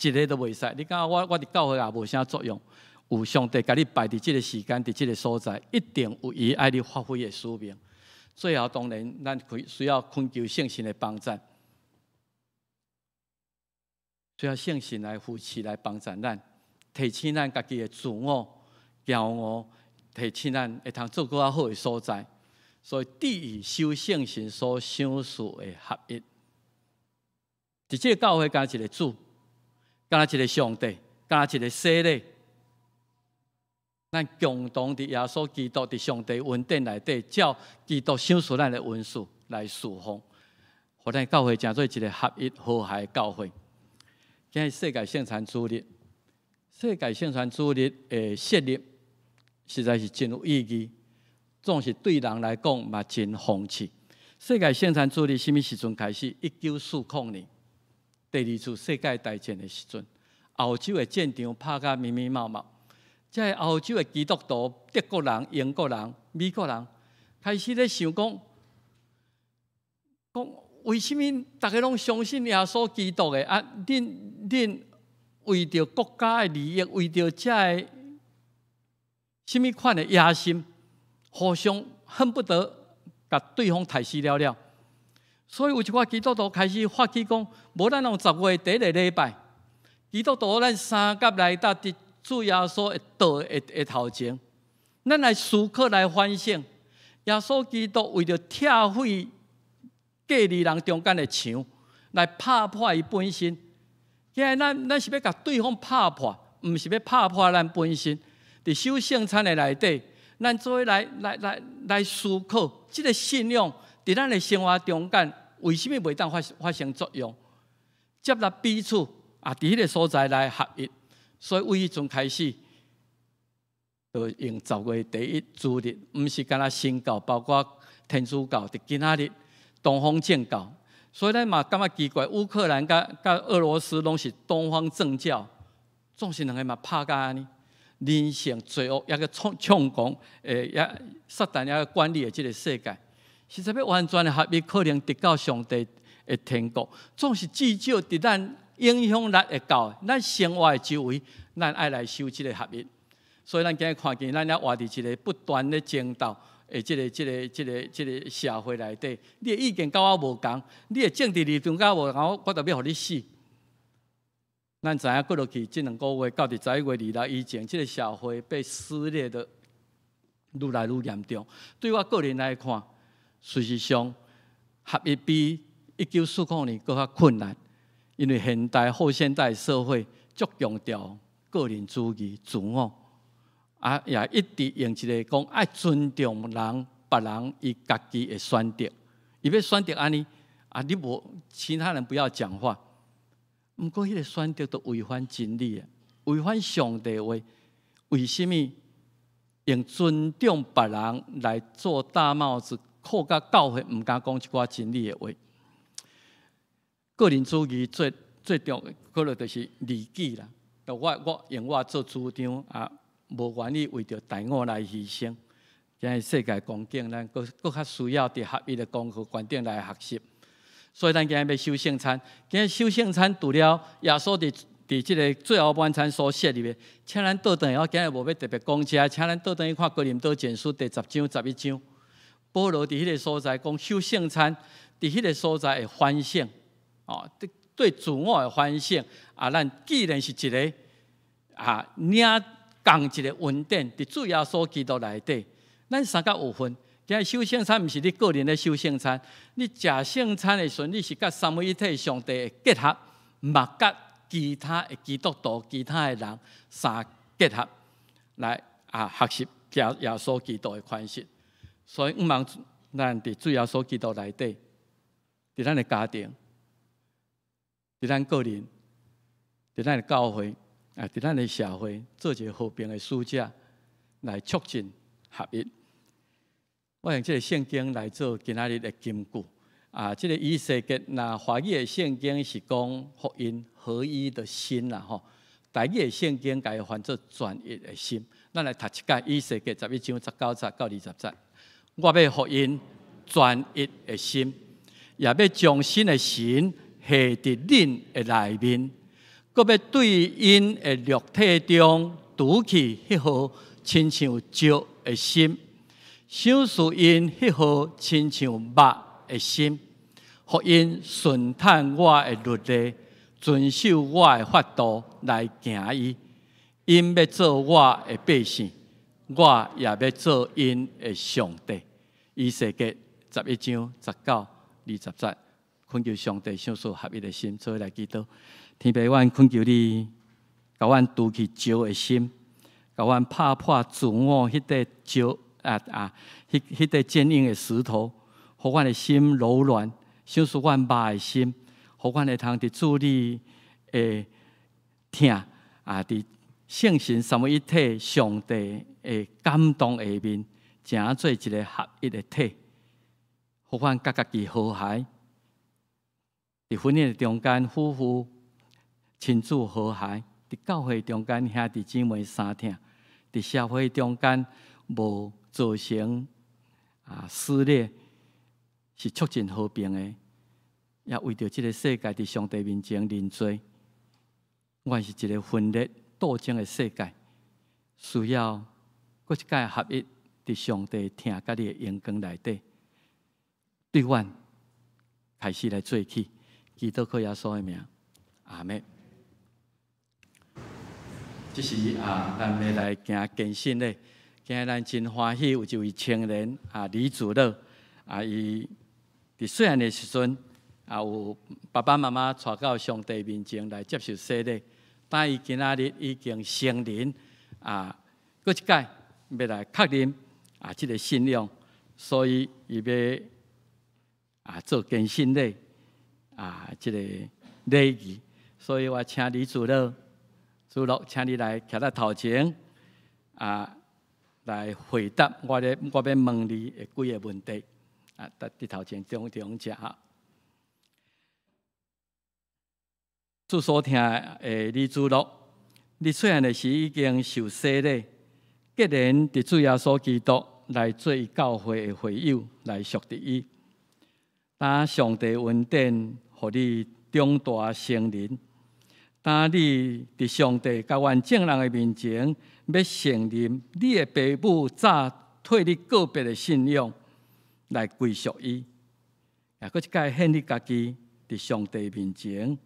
一个都袂使。你感覺我佇教會也無啥作用？有上帝共你擺佇這个時間，佇這个所在，一定有伊愛你發揮的使命。最後，當然，咱需要懇求聖神的幫贊，需要聖神來扶持、來幫助咱，提醒咱家己的自我、驕傲，提醒咱會通做閣較好的所在。所以，致意守聖神所賞賜的合一，佇這个教會，敢若一个主，敢若一个上帝，敢若一个洗禮。咱共同佇耶穌基督佇上帝恩典內底，照基督賞賜咱的恩賜來侍奉，予咱教會成做一个合一和諧的教會。今日世界聖餐主日，世界聖餐主日的設立，實在是真有意義，總是對人來講嘛真諷刺。世界聖餐主日啥物時陣開始？1940年，第二次世界大戰的時陣，歐洲的戰場拍甲密密麻麻。這个歐洲的基督徒、德國人、英國人、美國人，開始咧想講，講為啥物逐家攏相信耶穌基督的？啊，恁為著國家的利益，為著這个啥物款的野心，互相恨不得共對方刣死了了。所以有一寡基督徒開始發起講，無咱用10月第一个禮拜，基督徒咱相佮來到佇主耶穌的道的頭前，咱來思考來反省，耶穌基督為著拆毀隔離人中間的牆，來拍破伊本身。今日咱是欲共對方拍破，毋是欲拍破咱本身。佇守聖餐的內底，咱做伙來思考，這个信仰佇咱的生活中間，為啥物袂當發生作用？接納彼此啊，佇彼个所在來合一。所以，為彼陣開始，就用十月第一主日，毋是干焦新教，包括天主教，佇今仔日東方正教，所以咱嘛感覺奇怪，烏克蘭佮俄羅斯攏是東方正教，總是兩个嘛拍甲按呢。人性罪惡，抑閣創狂，抑撒旦抑閣管理的這个世界，實在欲完全的合一，可能得到上帝的天國，總是至少佇咱影響力會夠，咱生活的周圍，咱愛來修這个合一。所以咱今日看見，咱也活佇一个不斷咧爭鬥的這个社會內底，你的意見佮我無仝，你的政治立場佮我無仝，我就欲予你死。咱知影過落去，這兩個月到佇11月26以前，這个社會被撕裂得愈來愈嚴重。對我個人來看，事實上合一比1940年閣較困難，因為現代後現代社會足強調個人主義、自我，也一直用一个講愛尊重人，別人伊家己的選擇，伊欲選擇按呢，你無其他人不要講話。毋過，彼个選擇都違反真理啊，違反上帝話。為啥物用尊重別人來做大帽子，扣甲教會毋敢講一寡真理的話？個人主義最最重可能就是利己啦。我用我做主張啊，無願意為著大我來犧牲。今日世界光景，咱閣閣較需要佇合一的功課觀點來學習。所以咱今日欲守聖餐，今日守聖餐除了耶穌佇這个最後晚餐所設立的，請咱倒轉來，我今日無欲特別講這，請咱倒轉去看哥林多前書第10章、11章。保羅佇彼个所在講守聖餐，佇彼个所在會反省，哦，對對自我的反省。啊，咱既然是一个領仝一个恩典，佇主耶穌基督內底，咱相佮有份。今日守聖餐毋是你個人咧守聖餐，你食聖餐的時陣，你是佮三位一體上帝的結合，嘛佮其他的基督徒、其他的人相結合，來學習耶穌基督的款式。所以，毋望咱佇主耶穌基督內底，佇咱的家庭，佇咱個人，佇咱的教會，佇咱的社會，做一个和平的使者，來促進合一。我用這个聖經來做今仔日的金句。這个以西結，若華語的聖經是講予𪜶合一的心啦吼。台語的聖經共伊翻做專一的心。咱來讀一擺以西結11章19節到20節。我欲予𪜶專一的心，也欲將新的神下佇恁的內面，閣欲對𪜶的肉體中除去彼號親像石的心，賞賜𪜶彼號親像肉的心，予𪜶順趁我的律例，遵守我的法度來行伊。𪜶欲做我的百姓，我也欲做𪜶的上帝。以西結11章19、20節，懇求上帝賞賜合一的心，做伙來祈禱。天父，阮懇求你，共阮除去石的心，共阮拍破自我彼塊石彼塊堅硬的石頭，予阮的心柔軟，賞賜阮肉的心，予阮會通佇主你的疼佇聖神三位一體上帝的感動下面，成做一个合一的體，予阮佮家己和諧。佇婚姻的中間，夫婦親子和諧；佇教會中間，兄弟姊妹相疼；佇社會中間，無造成撕裂，是促進和平的。也為著這个世界佇上帝面前認罪，阮是一个分裂鬥爭的世界，需要閣一擺合一，佇上帝疼佮你的榮光內底，對阮開始來做起，祈禱靠耶穌的名，阿們。這是咱欲來行堅信禮。今日咱真歡喜，有一位青年李祖樂伊佇細漢的時陣有爸爸媽媽帶到上帝面前來接受洗禮，但伊今仔日已經成人閣一擺欲來確認這个信仰，所以伊欲做堅信禮這个禮儀，所以我請李祖樂，祖樂，請你來徛佇頭前來回答我欲問你的幾个問題，佇頭前中中者哈。主所疼的李主樂，你細漢的時已經受洗禮，既然佇主耶穌基督來做伊教會的會友，來屬佇伊，當上帝恩典予你長大成人，當你佇上帝佮阮眾人的面前，欲承認你的爸母早替你告別的信仰，來歸屬伊，也閣一擺獻你家己佇上帝面前，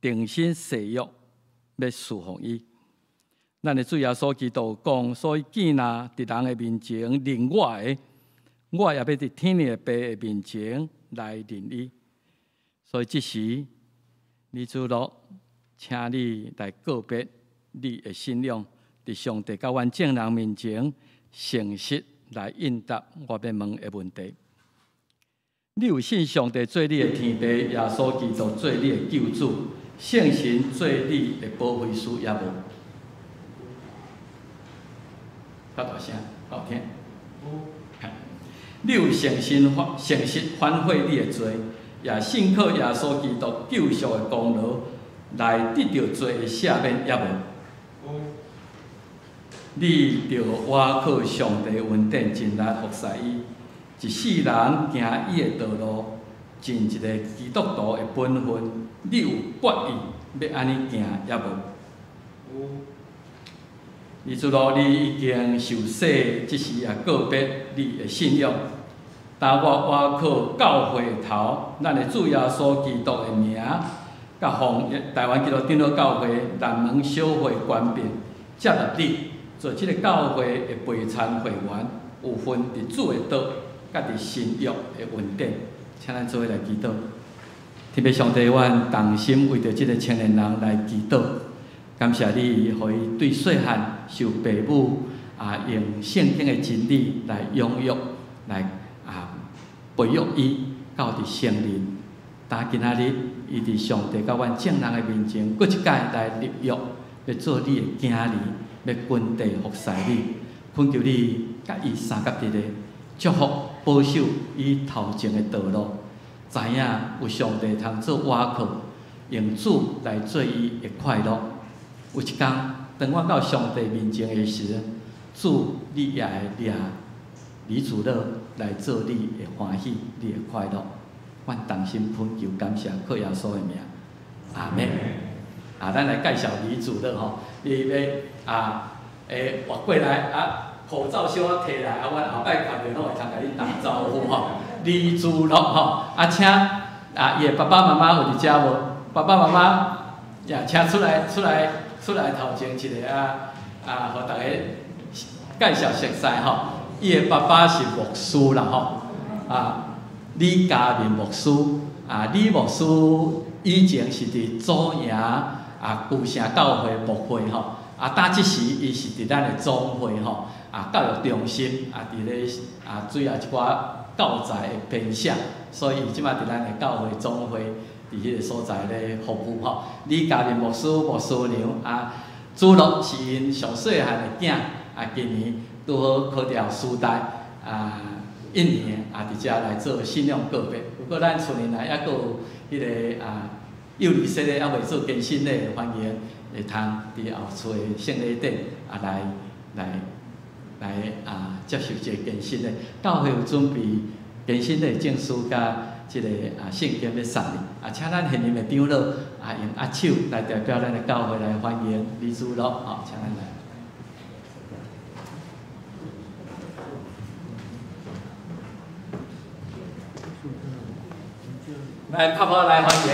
定心誓約欲侍奉伊。咱的主耶穌基督講，所以囝若佇人的面前認我的，我也欲佇天的爸的面前來認伊。所以這時，李主樂，請你來告別你的信仰，佇上帝佮阮眾人面前誠實來應答我欲問的問題。你有信上帝做你的天父，耶穌基督做你的救主，聖神做你的保惠師，也無？較大聲，好聽。你有誠心反誠實反悔你的罪，也信靠耶穌基督救贖的功勞，來得著罪的赦免，也無？你著倚靠上帝恩典，盡力服侍伊，一世人行伊的道路，盡一個基督徒的本分。你有決意欲按呢行，也無？李主樂，你已經受洗，這時也告別你的信仰。當我倚靠教會頭，咱的主耶穌基督的名，佮奉台灣基督長老教會南門小會權柄，接納你做這個教會的陪餐會員，有份佇主的道，佮佇新約的恩典，請咱做伙來祈禱。天父上帝，阮同心為著這個青年人來祈禱，感謝你，予伊對細漢受爸母用聖經的真理來養育，來培育伊到佇成人。但今仔日，伊佇上帝佮阮眾人的面前，閣一擺來立約，欲做你的囝兒，欲跟綴服侍你，懇求你佮伊相佮佇咧，祝福保守伊頭前的道路，知影有上帝通做倚靠，用主來做伊的快樂。有一工，當我到上帝面前的時，主你也會掠李主樂來做你的歡喜，你的快樂。阮同心懇求感謝，靠耶穌的名，阿們。咱來介紹李主樂吼，伊欲會活過來，口罩小可提來，阮後擺看著攏會通共你打招呼吼。李主樂吼，請伊的爸爸媽媽有佇遮無？爸爸媽媽也請出來，出來，出來頭前一下，予逐家介紹熟似吼。伊的爸爸是牧師啦吼，李嘉明牧師，李牧師以前是佇左營舊城教會牧會吼，當這時伊是佇咱的總會吼，教育中心佇咧主要一寡教材的編寫，所以伊這擺佇咱的教會總會佇彼個所在咧服務吼。李嘉明牧師牧師娘，主樂是𪜶上細漢的囝，今年拄好考著師大，一年佇遮來做信仰告別。不過咱厝內內猶閣有彼個幼兒洗禮猶未做堅振禮，歡迎會通佇後厝的聖禮殿來來來接受這個堅振禮。教會有準備堅振禮證書佮這個聖經欲送你，請咱現任的長老用握手來代表咱的教會來歡迎李主樂，吼，請咱來。來，拍拍來歡迎。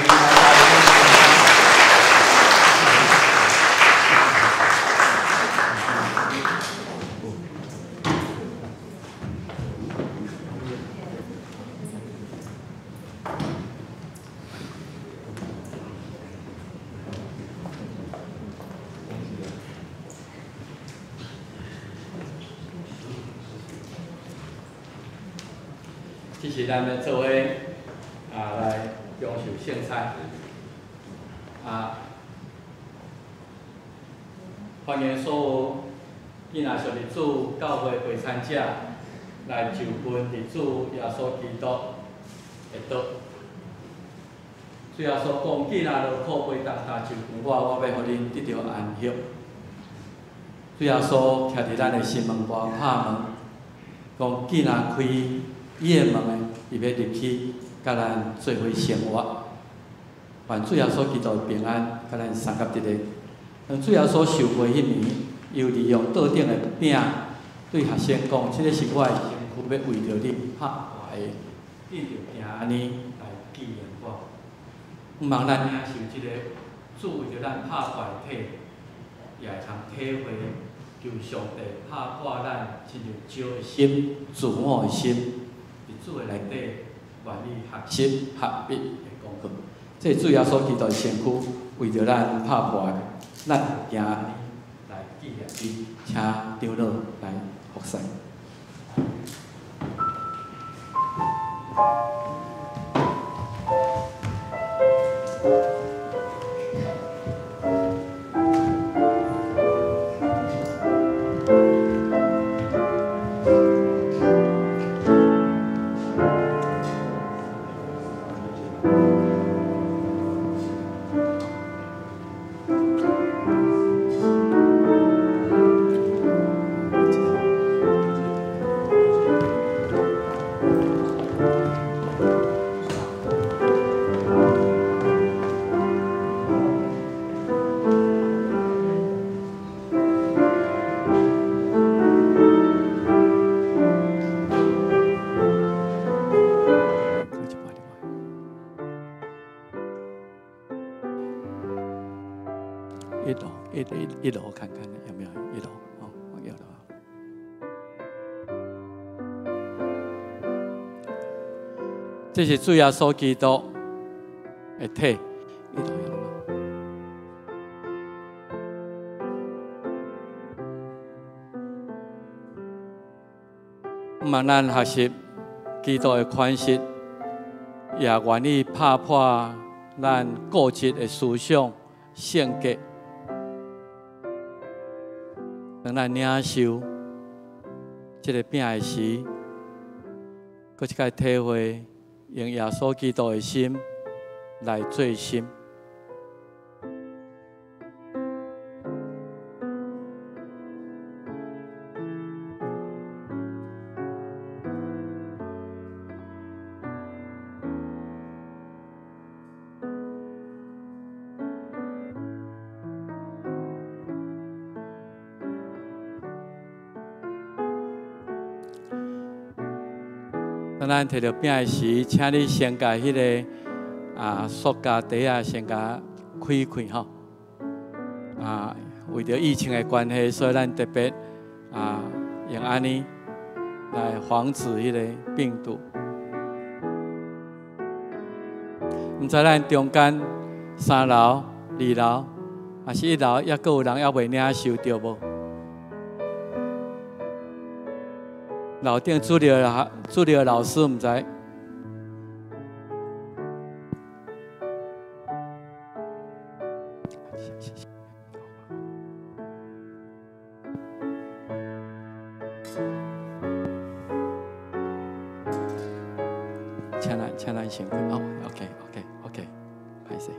這是咱欲做伙來享受聖餐。歡迎所有囝仔屬佇主教會陪餐者來就分佇主耶穌基督的道。主主耶穌講：囝若勞苦背重擔就近我，我欲予恁得著安息。主耶穌徛佇咱的心門外拍門，講囝若開伊的門的，伊欲入去，佮咱做伙生活。願主耶穌基督的平安，佮咱相佮佇咧。當主耶穌受洗彼暝，伊有利用桌頂的餅，對學生講：這个是我的身軀，欲為著恁拍破的，恁著行按呢來紀念我。毋望咱領受這个主為著咱拍破的體，也會通體會求上帝拍破咱親像石的心、自我的心，佇主的內底願意學習合一的功課。這是主耶穌基督的身軀為著咱拍破的，咱行按呢來紀念伊，請長老來服侍。一樓看看有沒有一樓哦，有的。這是主耶穌基督的體，一樓有了嗎？毋望咱學習基督的款式，也願意拍破咱固執的思想、性格。當咱領受這个餅的時，閣一擺體會用耶穌基督的心來做心。當咱提著餅的時，請你先共彼个塑膠袋仔先共開開吼。為著疫情的關係，所以咱特別用按呢來防止彼個病毒。毋知咱中間三樓、二樓，抑是一樓，猶閣有人猶未領受著無？樓頂主任老師毋知。請咱先開哦，OK，OK，OK，歹勢，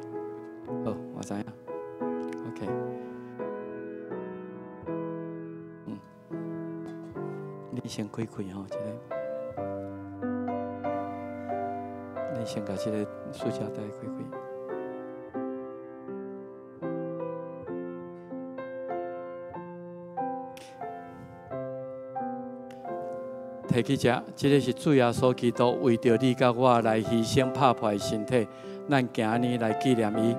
好，我知影，OK，你先開開吼，這个，你先共這个塑膠袋開開。提起這，這个是主耶穌基督為著你佮我來犧牲拍破的身體，咱行按呢來紀念伊。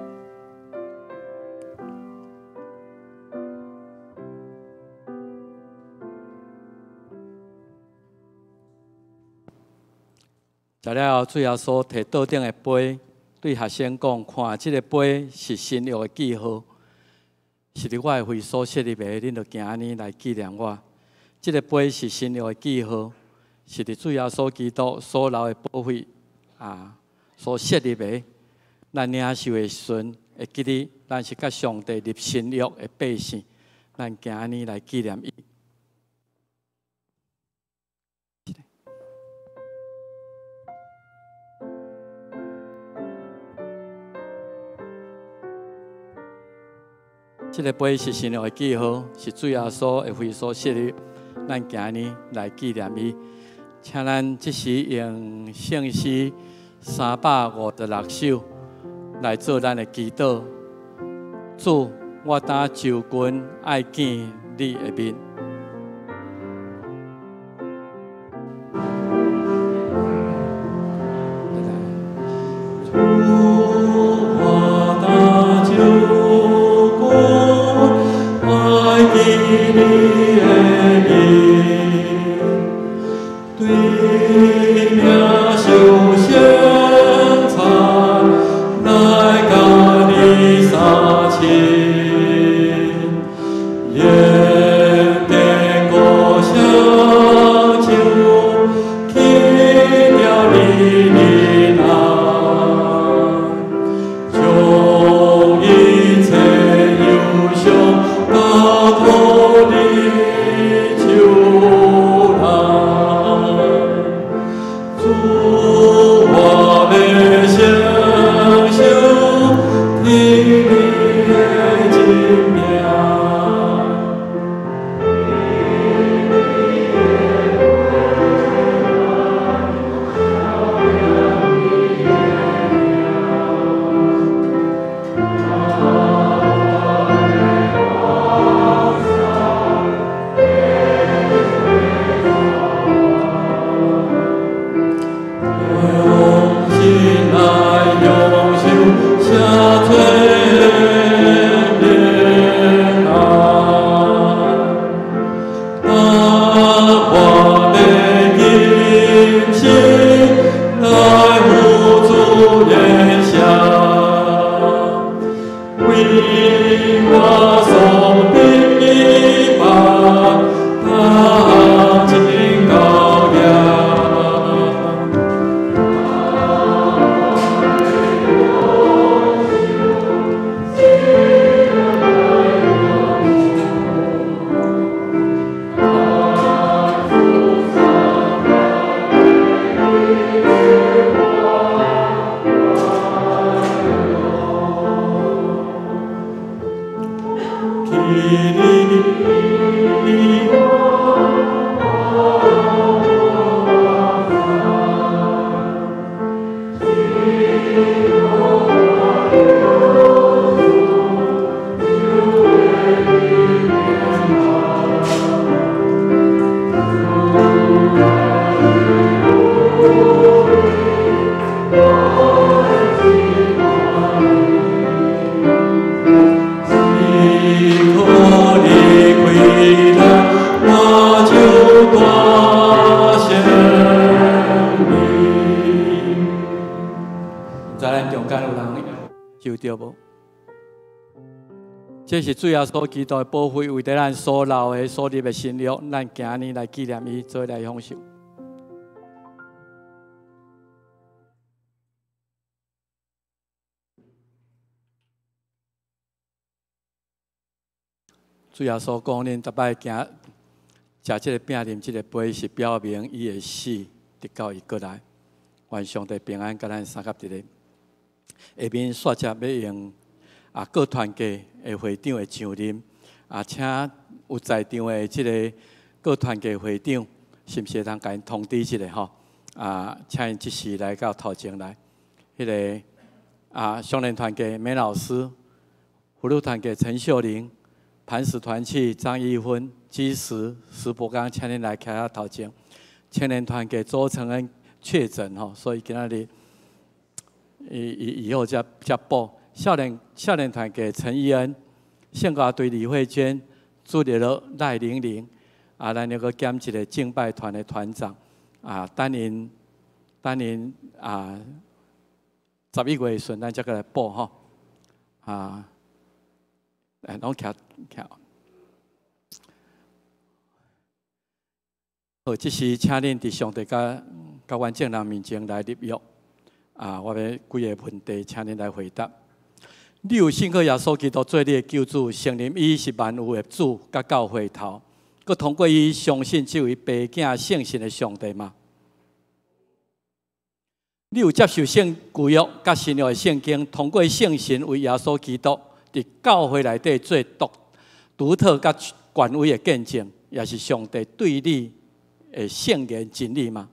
食了後，主耶穌提桌頂的杯，對學生講：看，這个杯是新約的記號，是佇我的會所設立的，恁著行按呢來紀念我。這个杯是新約的記號，是佇主耶穌基督所流的寶血所設立的。咱領受的時陣，會記得咱是佮上帝立新約的百姓，咱行按呢來紀念伊。這个杯是新約的記號，是主耶穌的血所設立。咱今日來紀念伊，請咱這時用聖詩356首來做咱的祈禱。主，我當就近愛見你的面。這是主耶穌基督的寶血，為著咱所流的、所立的新約，咱今日來紀念伊，做來享受。主耶穌講：恁逐擺行食這个餅、啉這个杯，是表明伊的死，直到伊閣來。願上帝平安，佮咱相佮佇咧。下面煞接欲用各團契的會長的上任，請有在場的這个各團契會長，是毋是會當共𪜶通知一下吼？請𪜶這時來到頭前來。彼个少年團契梅老師，福祿團契陳秀玲，磐石團契張義芬，基石石博剛，請恁來徛喺頭前。青年團契周承恩確診吼，所以今仔日以後才補。少年團契陳義恩，聖歌隊李慧娟，主日學賴玲玲，咱又閣兼一个敬拜團的團長，等𪜶11月時陣，咱才閣來補吼，來，攏徛徛。好，這時請恁佇上帝佮阮眾人面前來立約，我欲幾个問題，請恁來回答。你有信靠耶穌基督做你的救主，承認伊是萬有的主，佮教會頭，閣通過伊相信這位父子聖神的上帝嗎？你有接受聖舊約佮新約的聖經，通過聖神為耶穌基督佇教會內底做獨特佮權威的見證，也是上帝對你的聖言真理嗎？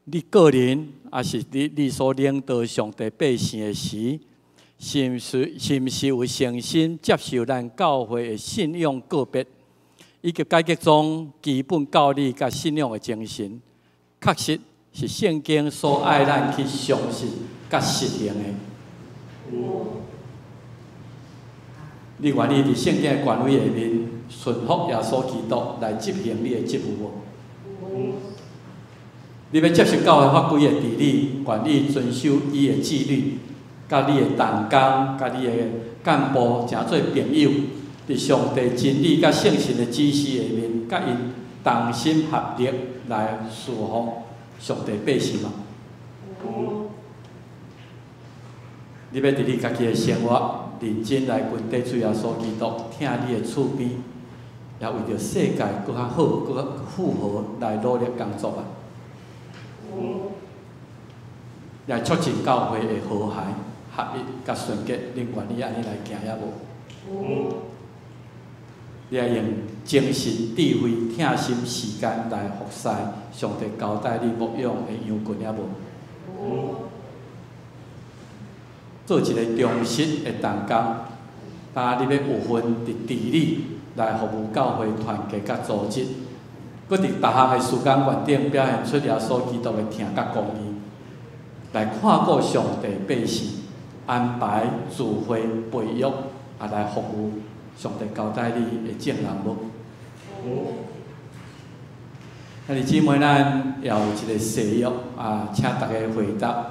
你個人，抑是你所領導上帝百姓的時，是毋是有誠心接受咱教會的信仰告別，以及改革宗基本教理佮信仰的精神，確實是聖經所愛咱去相信佮實行的。你願意佇聖經的權威下面，順服耶穌基督來執行你的職務無？你欲接受教會法規的治理，願意遵守伊的紀律，佮你的同工、佮你的幹部成做朋友，佇上帝真理佮聖神的指示下面，佮𪜶同心合力來侍奉上帝百姓嗎？你欲佇你家己的生活認真來跟綴主耶穌基督，疼你的厝邊，也為著世界閣較好、閣較富豪來努力工作嗎？來促進教會的和諧、合一、佮純潔，恁願意按呢來行抑無？你愛用精神、智慧、疼心、時間來服侍上帝交代你牧養的羊群抑無？做一个忠實的同工，當你欲有份佇治理來服務教會團結佮組織，閣佇逐項的事工願頂表現出耶穌基督的疼佮公義，來看顧上帝百姓，安排聚會培育，啊來服務上帝交代你的眾人無？兄弟姊妹，咱也有一个誓約啊，請大家回答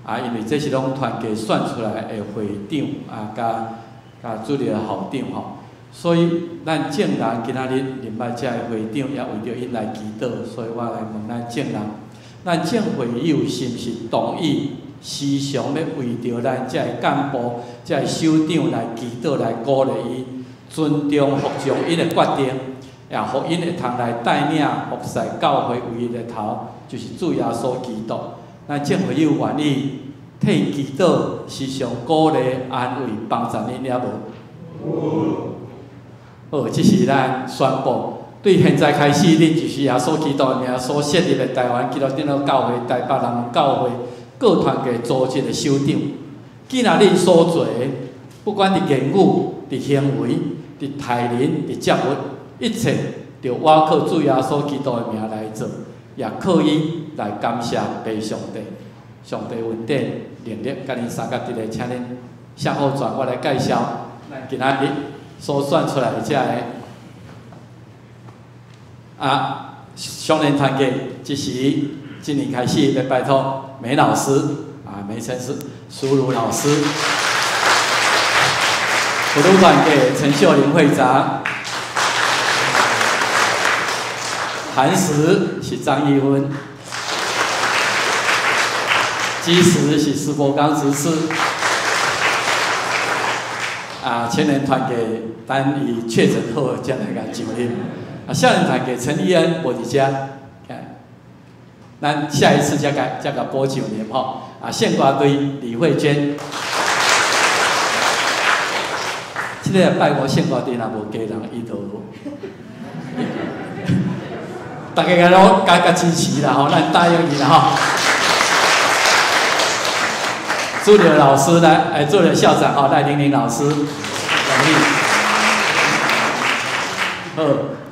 啊，因為這是攏團契選出來的會長啊，佮主任校長吼，所以咱眾人今仔日認捌這个會長，也為著𪜶來祈禱，所以我來問咱眾人，咱眾會友是毋是同意時常欲為著咱這個幹部、這個首長來祈禱、來鼓勵伊，尊重、服從𪜶的決定，也予𪜶會通來帶領服侍教會唯一的頭，就是主耶穌基督。咱眾會友願意替祈禱，時常鼓勵、安慰、幫助恁，抑無？好，這是咱宣布，對現在開始，恁就是耶穌基督的名所設立的台灣基督長老教會台北南門教會各團體組織的首長。既然恁所做的，不管佇言語、佇行為、佇待人、佇接物，一切，著倚靠主耶穌基督的名來做，也靠伊來感謝父上帝。上帝恩典能力，佮恁相佮佇咧，請恁向後轉，我來介紹咱今仔日所選出來的這个啊，少年團契，這是今年開始欲拜託梅老師啊，梅陳師淑如老師，普通團契陳秀玲會長，磐石是張義芬，基石是施伯剛執事。啊，青年團契等伊確診好，才來共上任。啊，少年團契陳義恩無佇遮，咱下一次才共補上任吼。啊，聖歌隊李慧娟，這个拜五聖歌隊若無加人，伊就大家共攏加加支持啦吼，咱答應伊啦吼。主任老師來，哎，主任校長吼，賴玲玲老師，恭喜。好，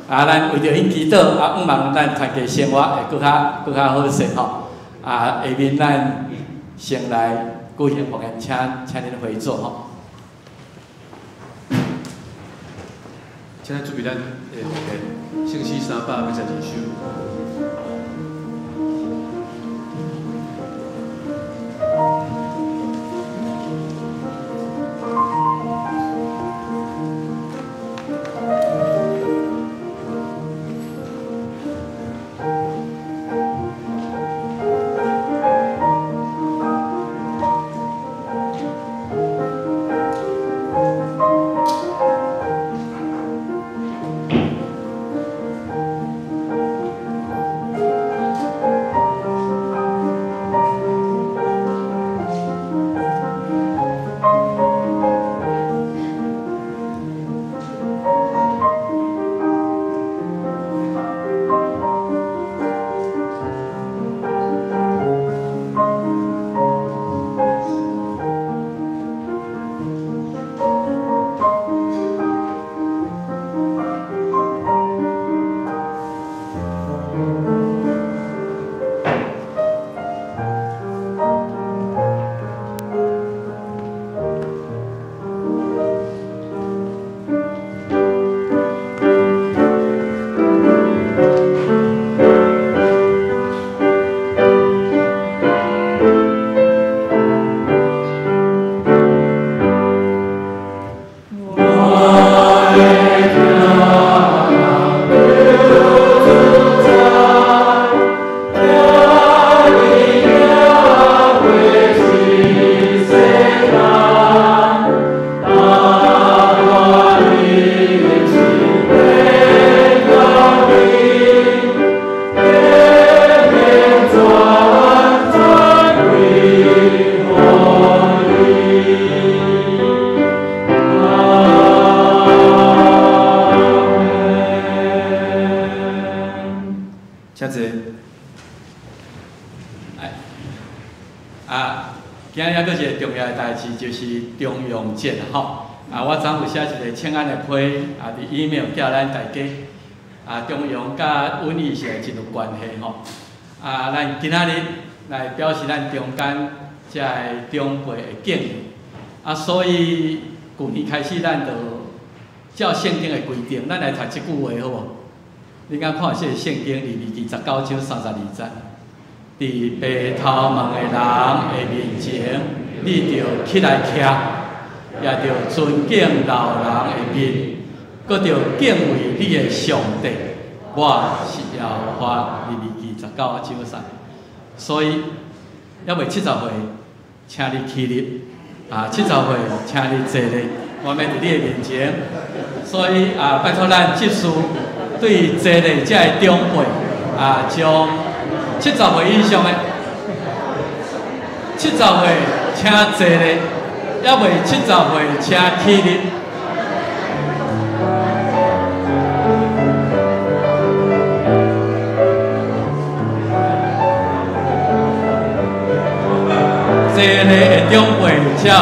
啊，咱為著𪜶祈禱，啊，向望咱團契生活會閣較好勢吼。啊，下面咱先來舉行福音，請恁回座吼。請咱準備咱的福音，聖詩312首。是重陽節吼。啊，我昨有寫一個請安的批，啊，佇 email 寄咱大家。啊，重陽佮瘟疫是真有關係吼。啊，咱今仔日來表示咱中間遮个長輩的敬意。啊，所以舊年開始，咱就照聖經的規定，咱來讀這句話好無？你敢看這個聖經利未記19章32節，佇白頭毛的人的面前，你著起來徛，也著尊敬老人的面，閣著敬畏你的上帝。我是耶和華，利未記十九章三。所以，猶未70歲，請你起立；啊，70歲，請你坐咧。我欲佇你的面前，所以啊，拜託咱執事對坐咧遮个長輩啊，將70歲以上的七十歲請坐咧，猶未70歲請起立。坐咧的長輩才有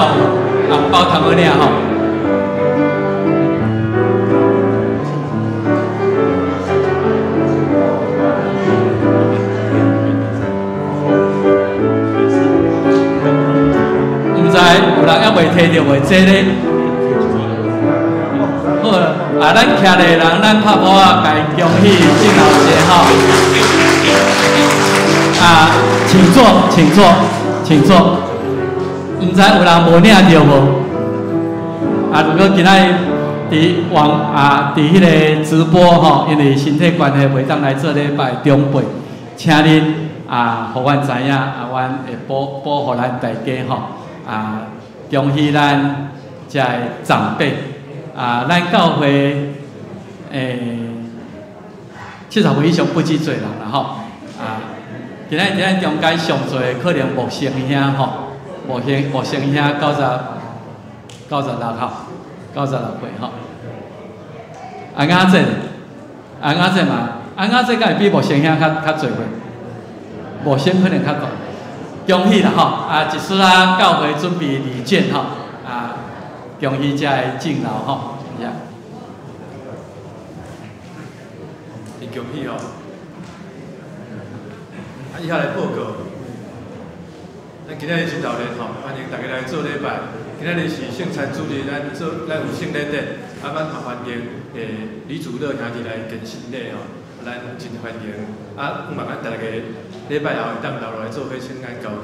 紅包通好領吼。毋知有人猶未提著袂坐咧？好啊，咱徛咧的人，咱拍鼓仔，共伊恭喜敬老節吼。啊，請坐，請坐，請坐。毋知有人無領著無？啊，如果今仔日佇網啊，佇彼个直播吼，因為身體關係袂當來做禮拜長輩，請恁啊，予阮知影，啊，阮會補補予咱大家吼。啊，恭喜咱遮个長輩啊，咱教會70歲以上不止濟人啦吼。啊，今仔日佇咱中間上濟的可能木生兄吼，木生兄96吼，96歲吼。安雅姐，安雅姐嘛，安雅姐敢會比木生兄較濟歲？木生可能較大。恭喜啦吼！啊，一絲仔教會準備禮券吼，啊，恭喜遮个敬老吼，謝。真恭喜吼！啊，以下來報告，咱今仔日真熱鬧吼，歡迎大家來做禮拜。今仔日是聖餐主日，咱做咱有聖禮典，啊，咱嘛歡迎李主樂兄弟來獻聖禮吼，咱真歡迎。啊，希望咱大家禮拜後會當留落來做伙請安交禮。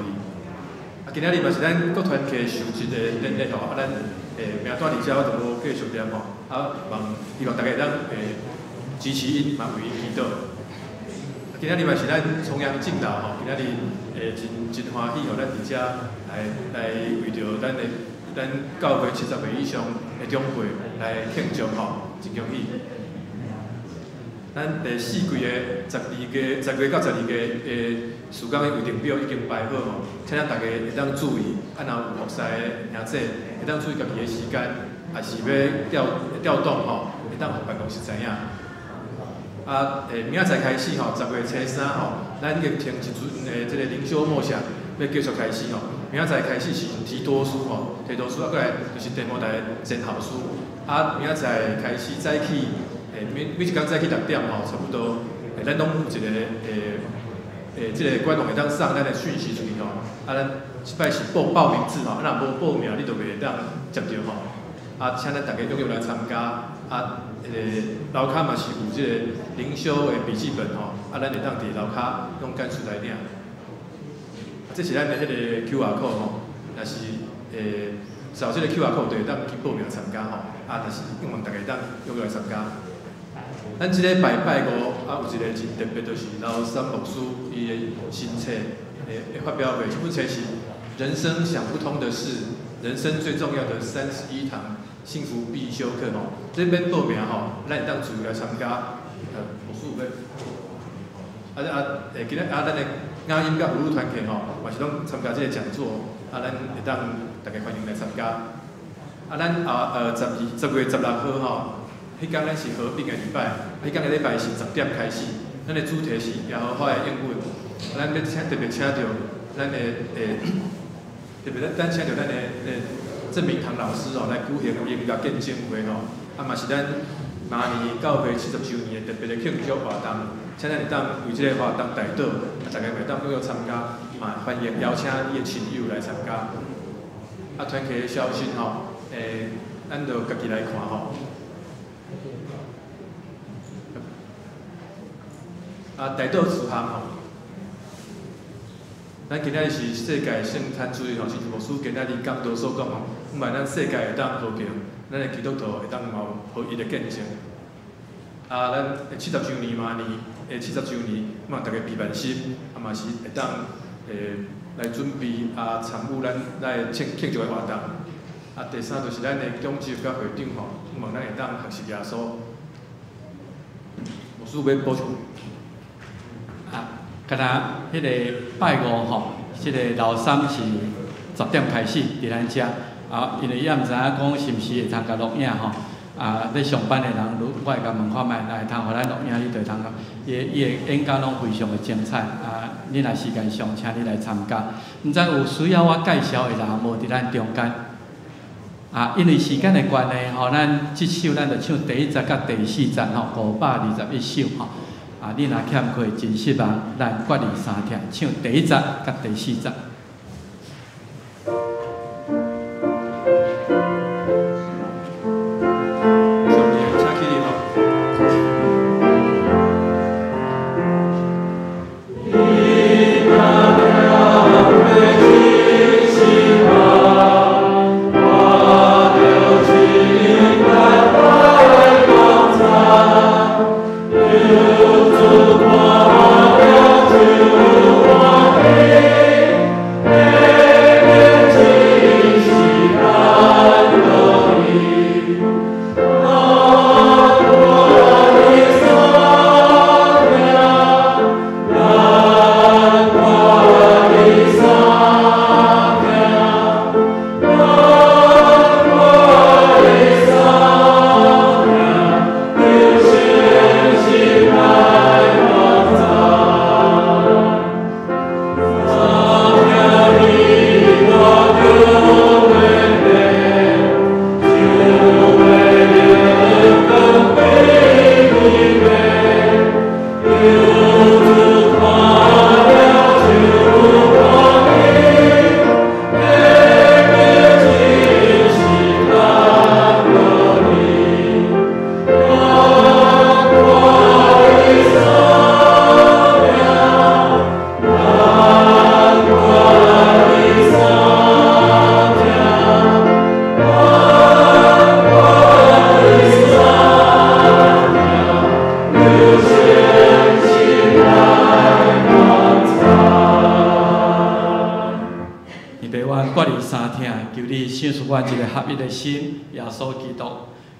啊，今仔日嘛是咱國團契受職的典禮吼，啊，咱名單佇遮我就無繼續念吼，啊，望希望大家會當支持𪜶，嘛為𪜶祈禱。今仔日嘛是咱重陽敬老吼，今仔日真真歡喜吼，咱佇遮來為著咱的咱教會70歲以上的長輩來慶祝吼，真恭喜。咱第四季的12月、10月到12月的事工的規程表已經排好吼，請咱大家會當注意，啊，若有服侍的兄姊，會當注意家己的時間，也是欲調動吼，會當予辦公室知影。啊，明仔載開始吼，10月初3吼，咱已經停一陣的這個靈修默想，欲繼續開始吼。明仔載開始是提多書吼，提多書啊，過來就是提摩太前後書。啊，明仔載開始早起。每一工早起6點吼，差不多，咱攏有一個這個官網會當送咱的訊息出去吼。啊，咱這擺是報名制吼，啊，若無報名，你就袂當接著吼。啊，請咱大家踴躍來參加。啊，彼个樓跤嘛是有這個靈修的筆記本吼，啊，咱會當佇樓跤用簡訊來領。啊，這是咱的彼個 QR code 吼，若是掃這個 QR code 就會當去報名參加吼。啊，若是希望大家會當踴躍來參加。咱這禮拜拜五啊，有一個真特別，就是劉三牧師伊的新冊的發表會。這本冊是《人生想不通的事》，人生最重要的31堂幸福必修課吼。這免報名吼，咱會當自由來參加。牧師有欲？今日啊，咱的雅音佮婦女團契吼，嘛是攏參加這個講座，啊，咱會當大家歡迎來參加。啊，咱啊10月16號吼。彼工咱是合併的禮拜，彼工的禮拜是10點開始，咱的主題是耶和華的應允。咱欲請特別請著咱的特別咱請著咱的鄭明堂老師吼來舉行音樂見證會吼，啊嘛是咱馬年教會70週年的特別的慶祝活動，請咱會當為這个活動代禱，啊大家會當踴躍參加，嘛歡迎邀請你的親友來參加。啊，團契的消息吼，咱就家己來看吼。啊，代禱事項吼，咱今仔日是世界聖餐主日吼，親像牧師今仔日講道所講吼，毋但咱世界會當和平，咱的基督徒會當嘛有合一的見證。啊，咱70週年馬年的70週年，嘛逐家備萬心，啊嘛是會當來準備啊參與咱來慶祝的活動。啊，第三就是咱的長執佮會長吼，希望咱會當學習耶穌。牧師欲補充。啊，敢若彼个拜五吼，這个老三是10點開始佇咱遮。啊，因為伊也毋知影講是毋是會通共錄影吼。啊，咧上班的人，如我會共問看覓，來通予咱錄影，你就會通共。伊的演講攏非常的精彩。啊，你若時間上，請你來參加。毋知有需要我介紹的人無佇咱中間？啊，因為時間的關係吼，咱這首咱就唱第一節佮第四節吼，521首吼。啊，你若欠缺真失望，咱決意三聽，唱第一節佮第四節。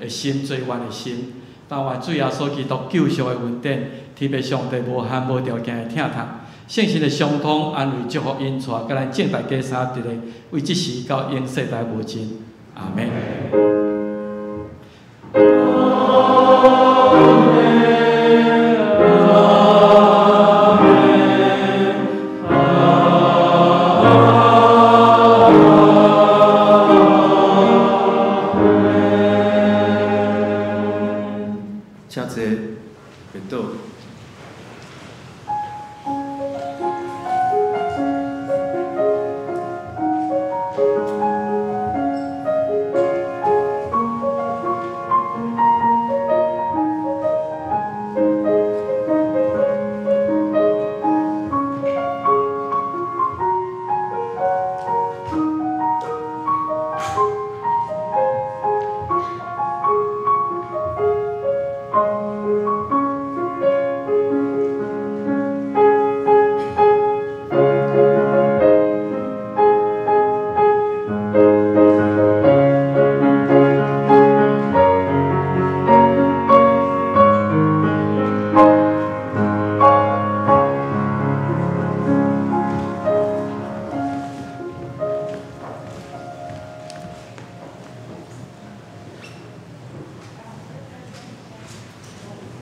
心做阮的心，但願主耶穌基督救贖的恩典，天父上帝無限無條件的疼痛，聖神的相通安慰祝福引帶，佮咱眾大家三佇咧，為這時到永世代無盡。阿們。請坐，別倒。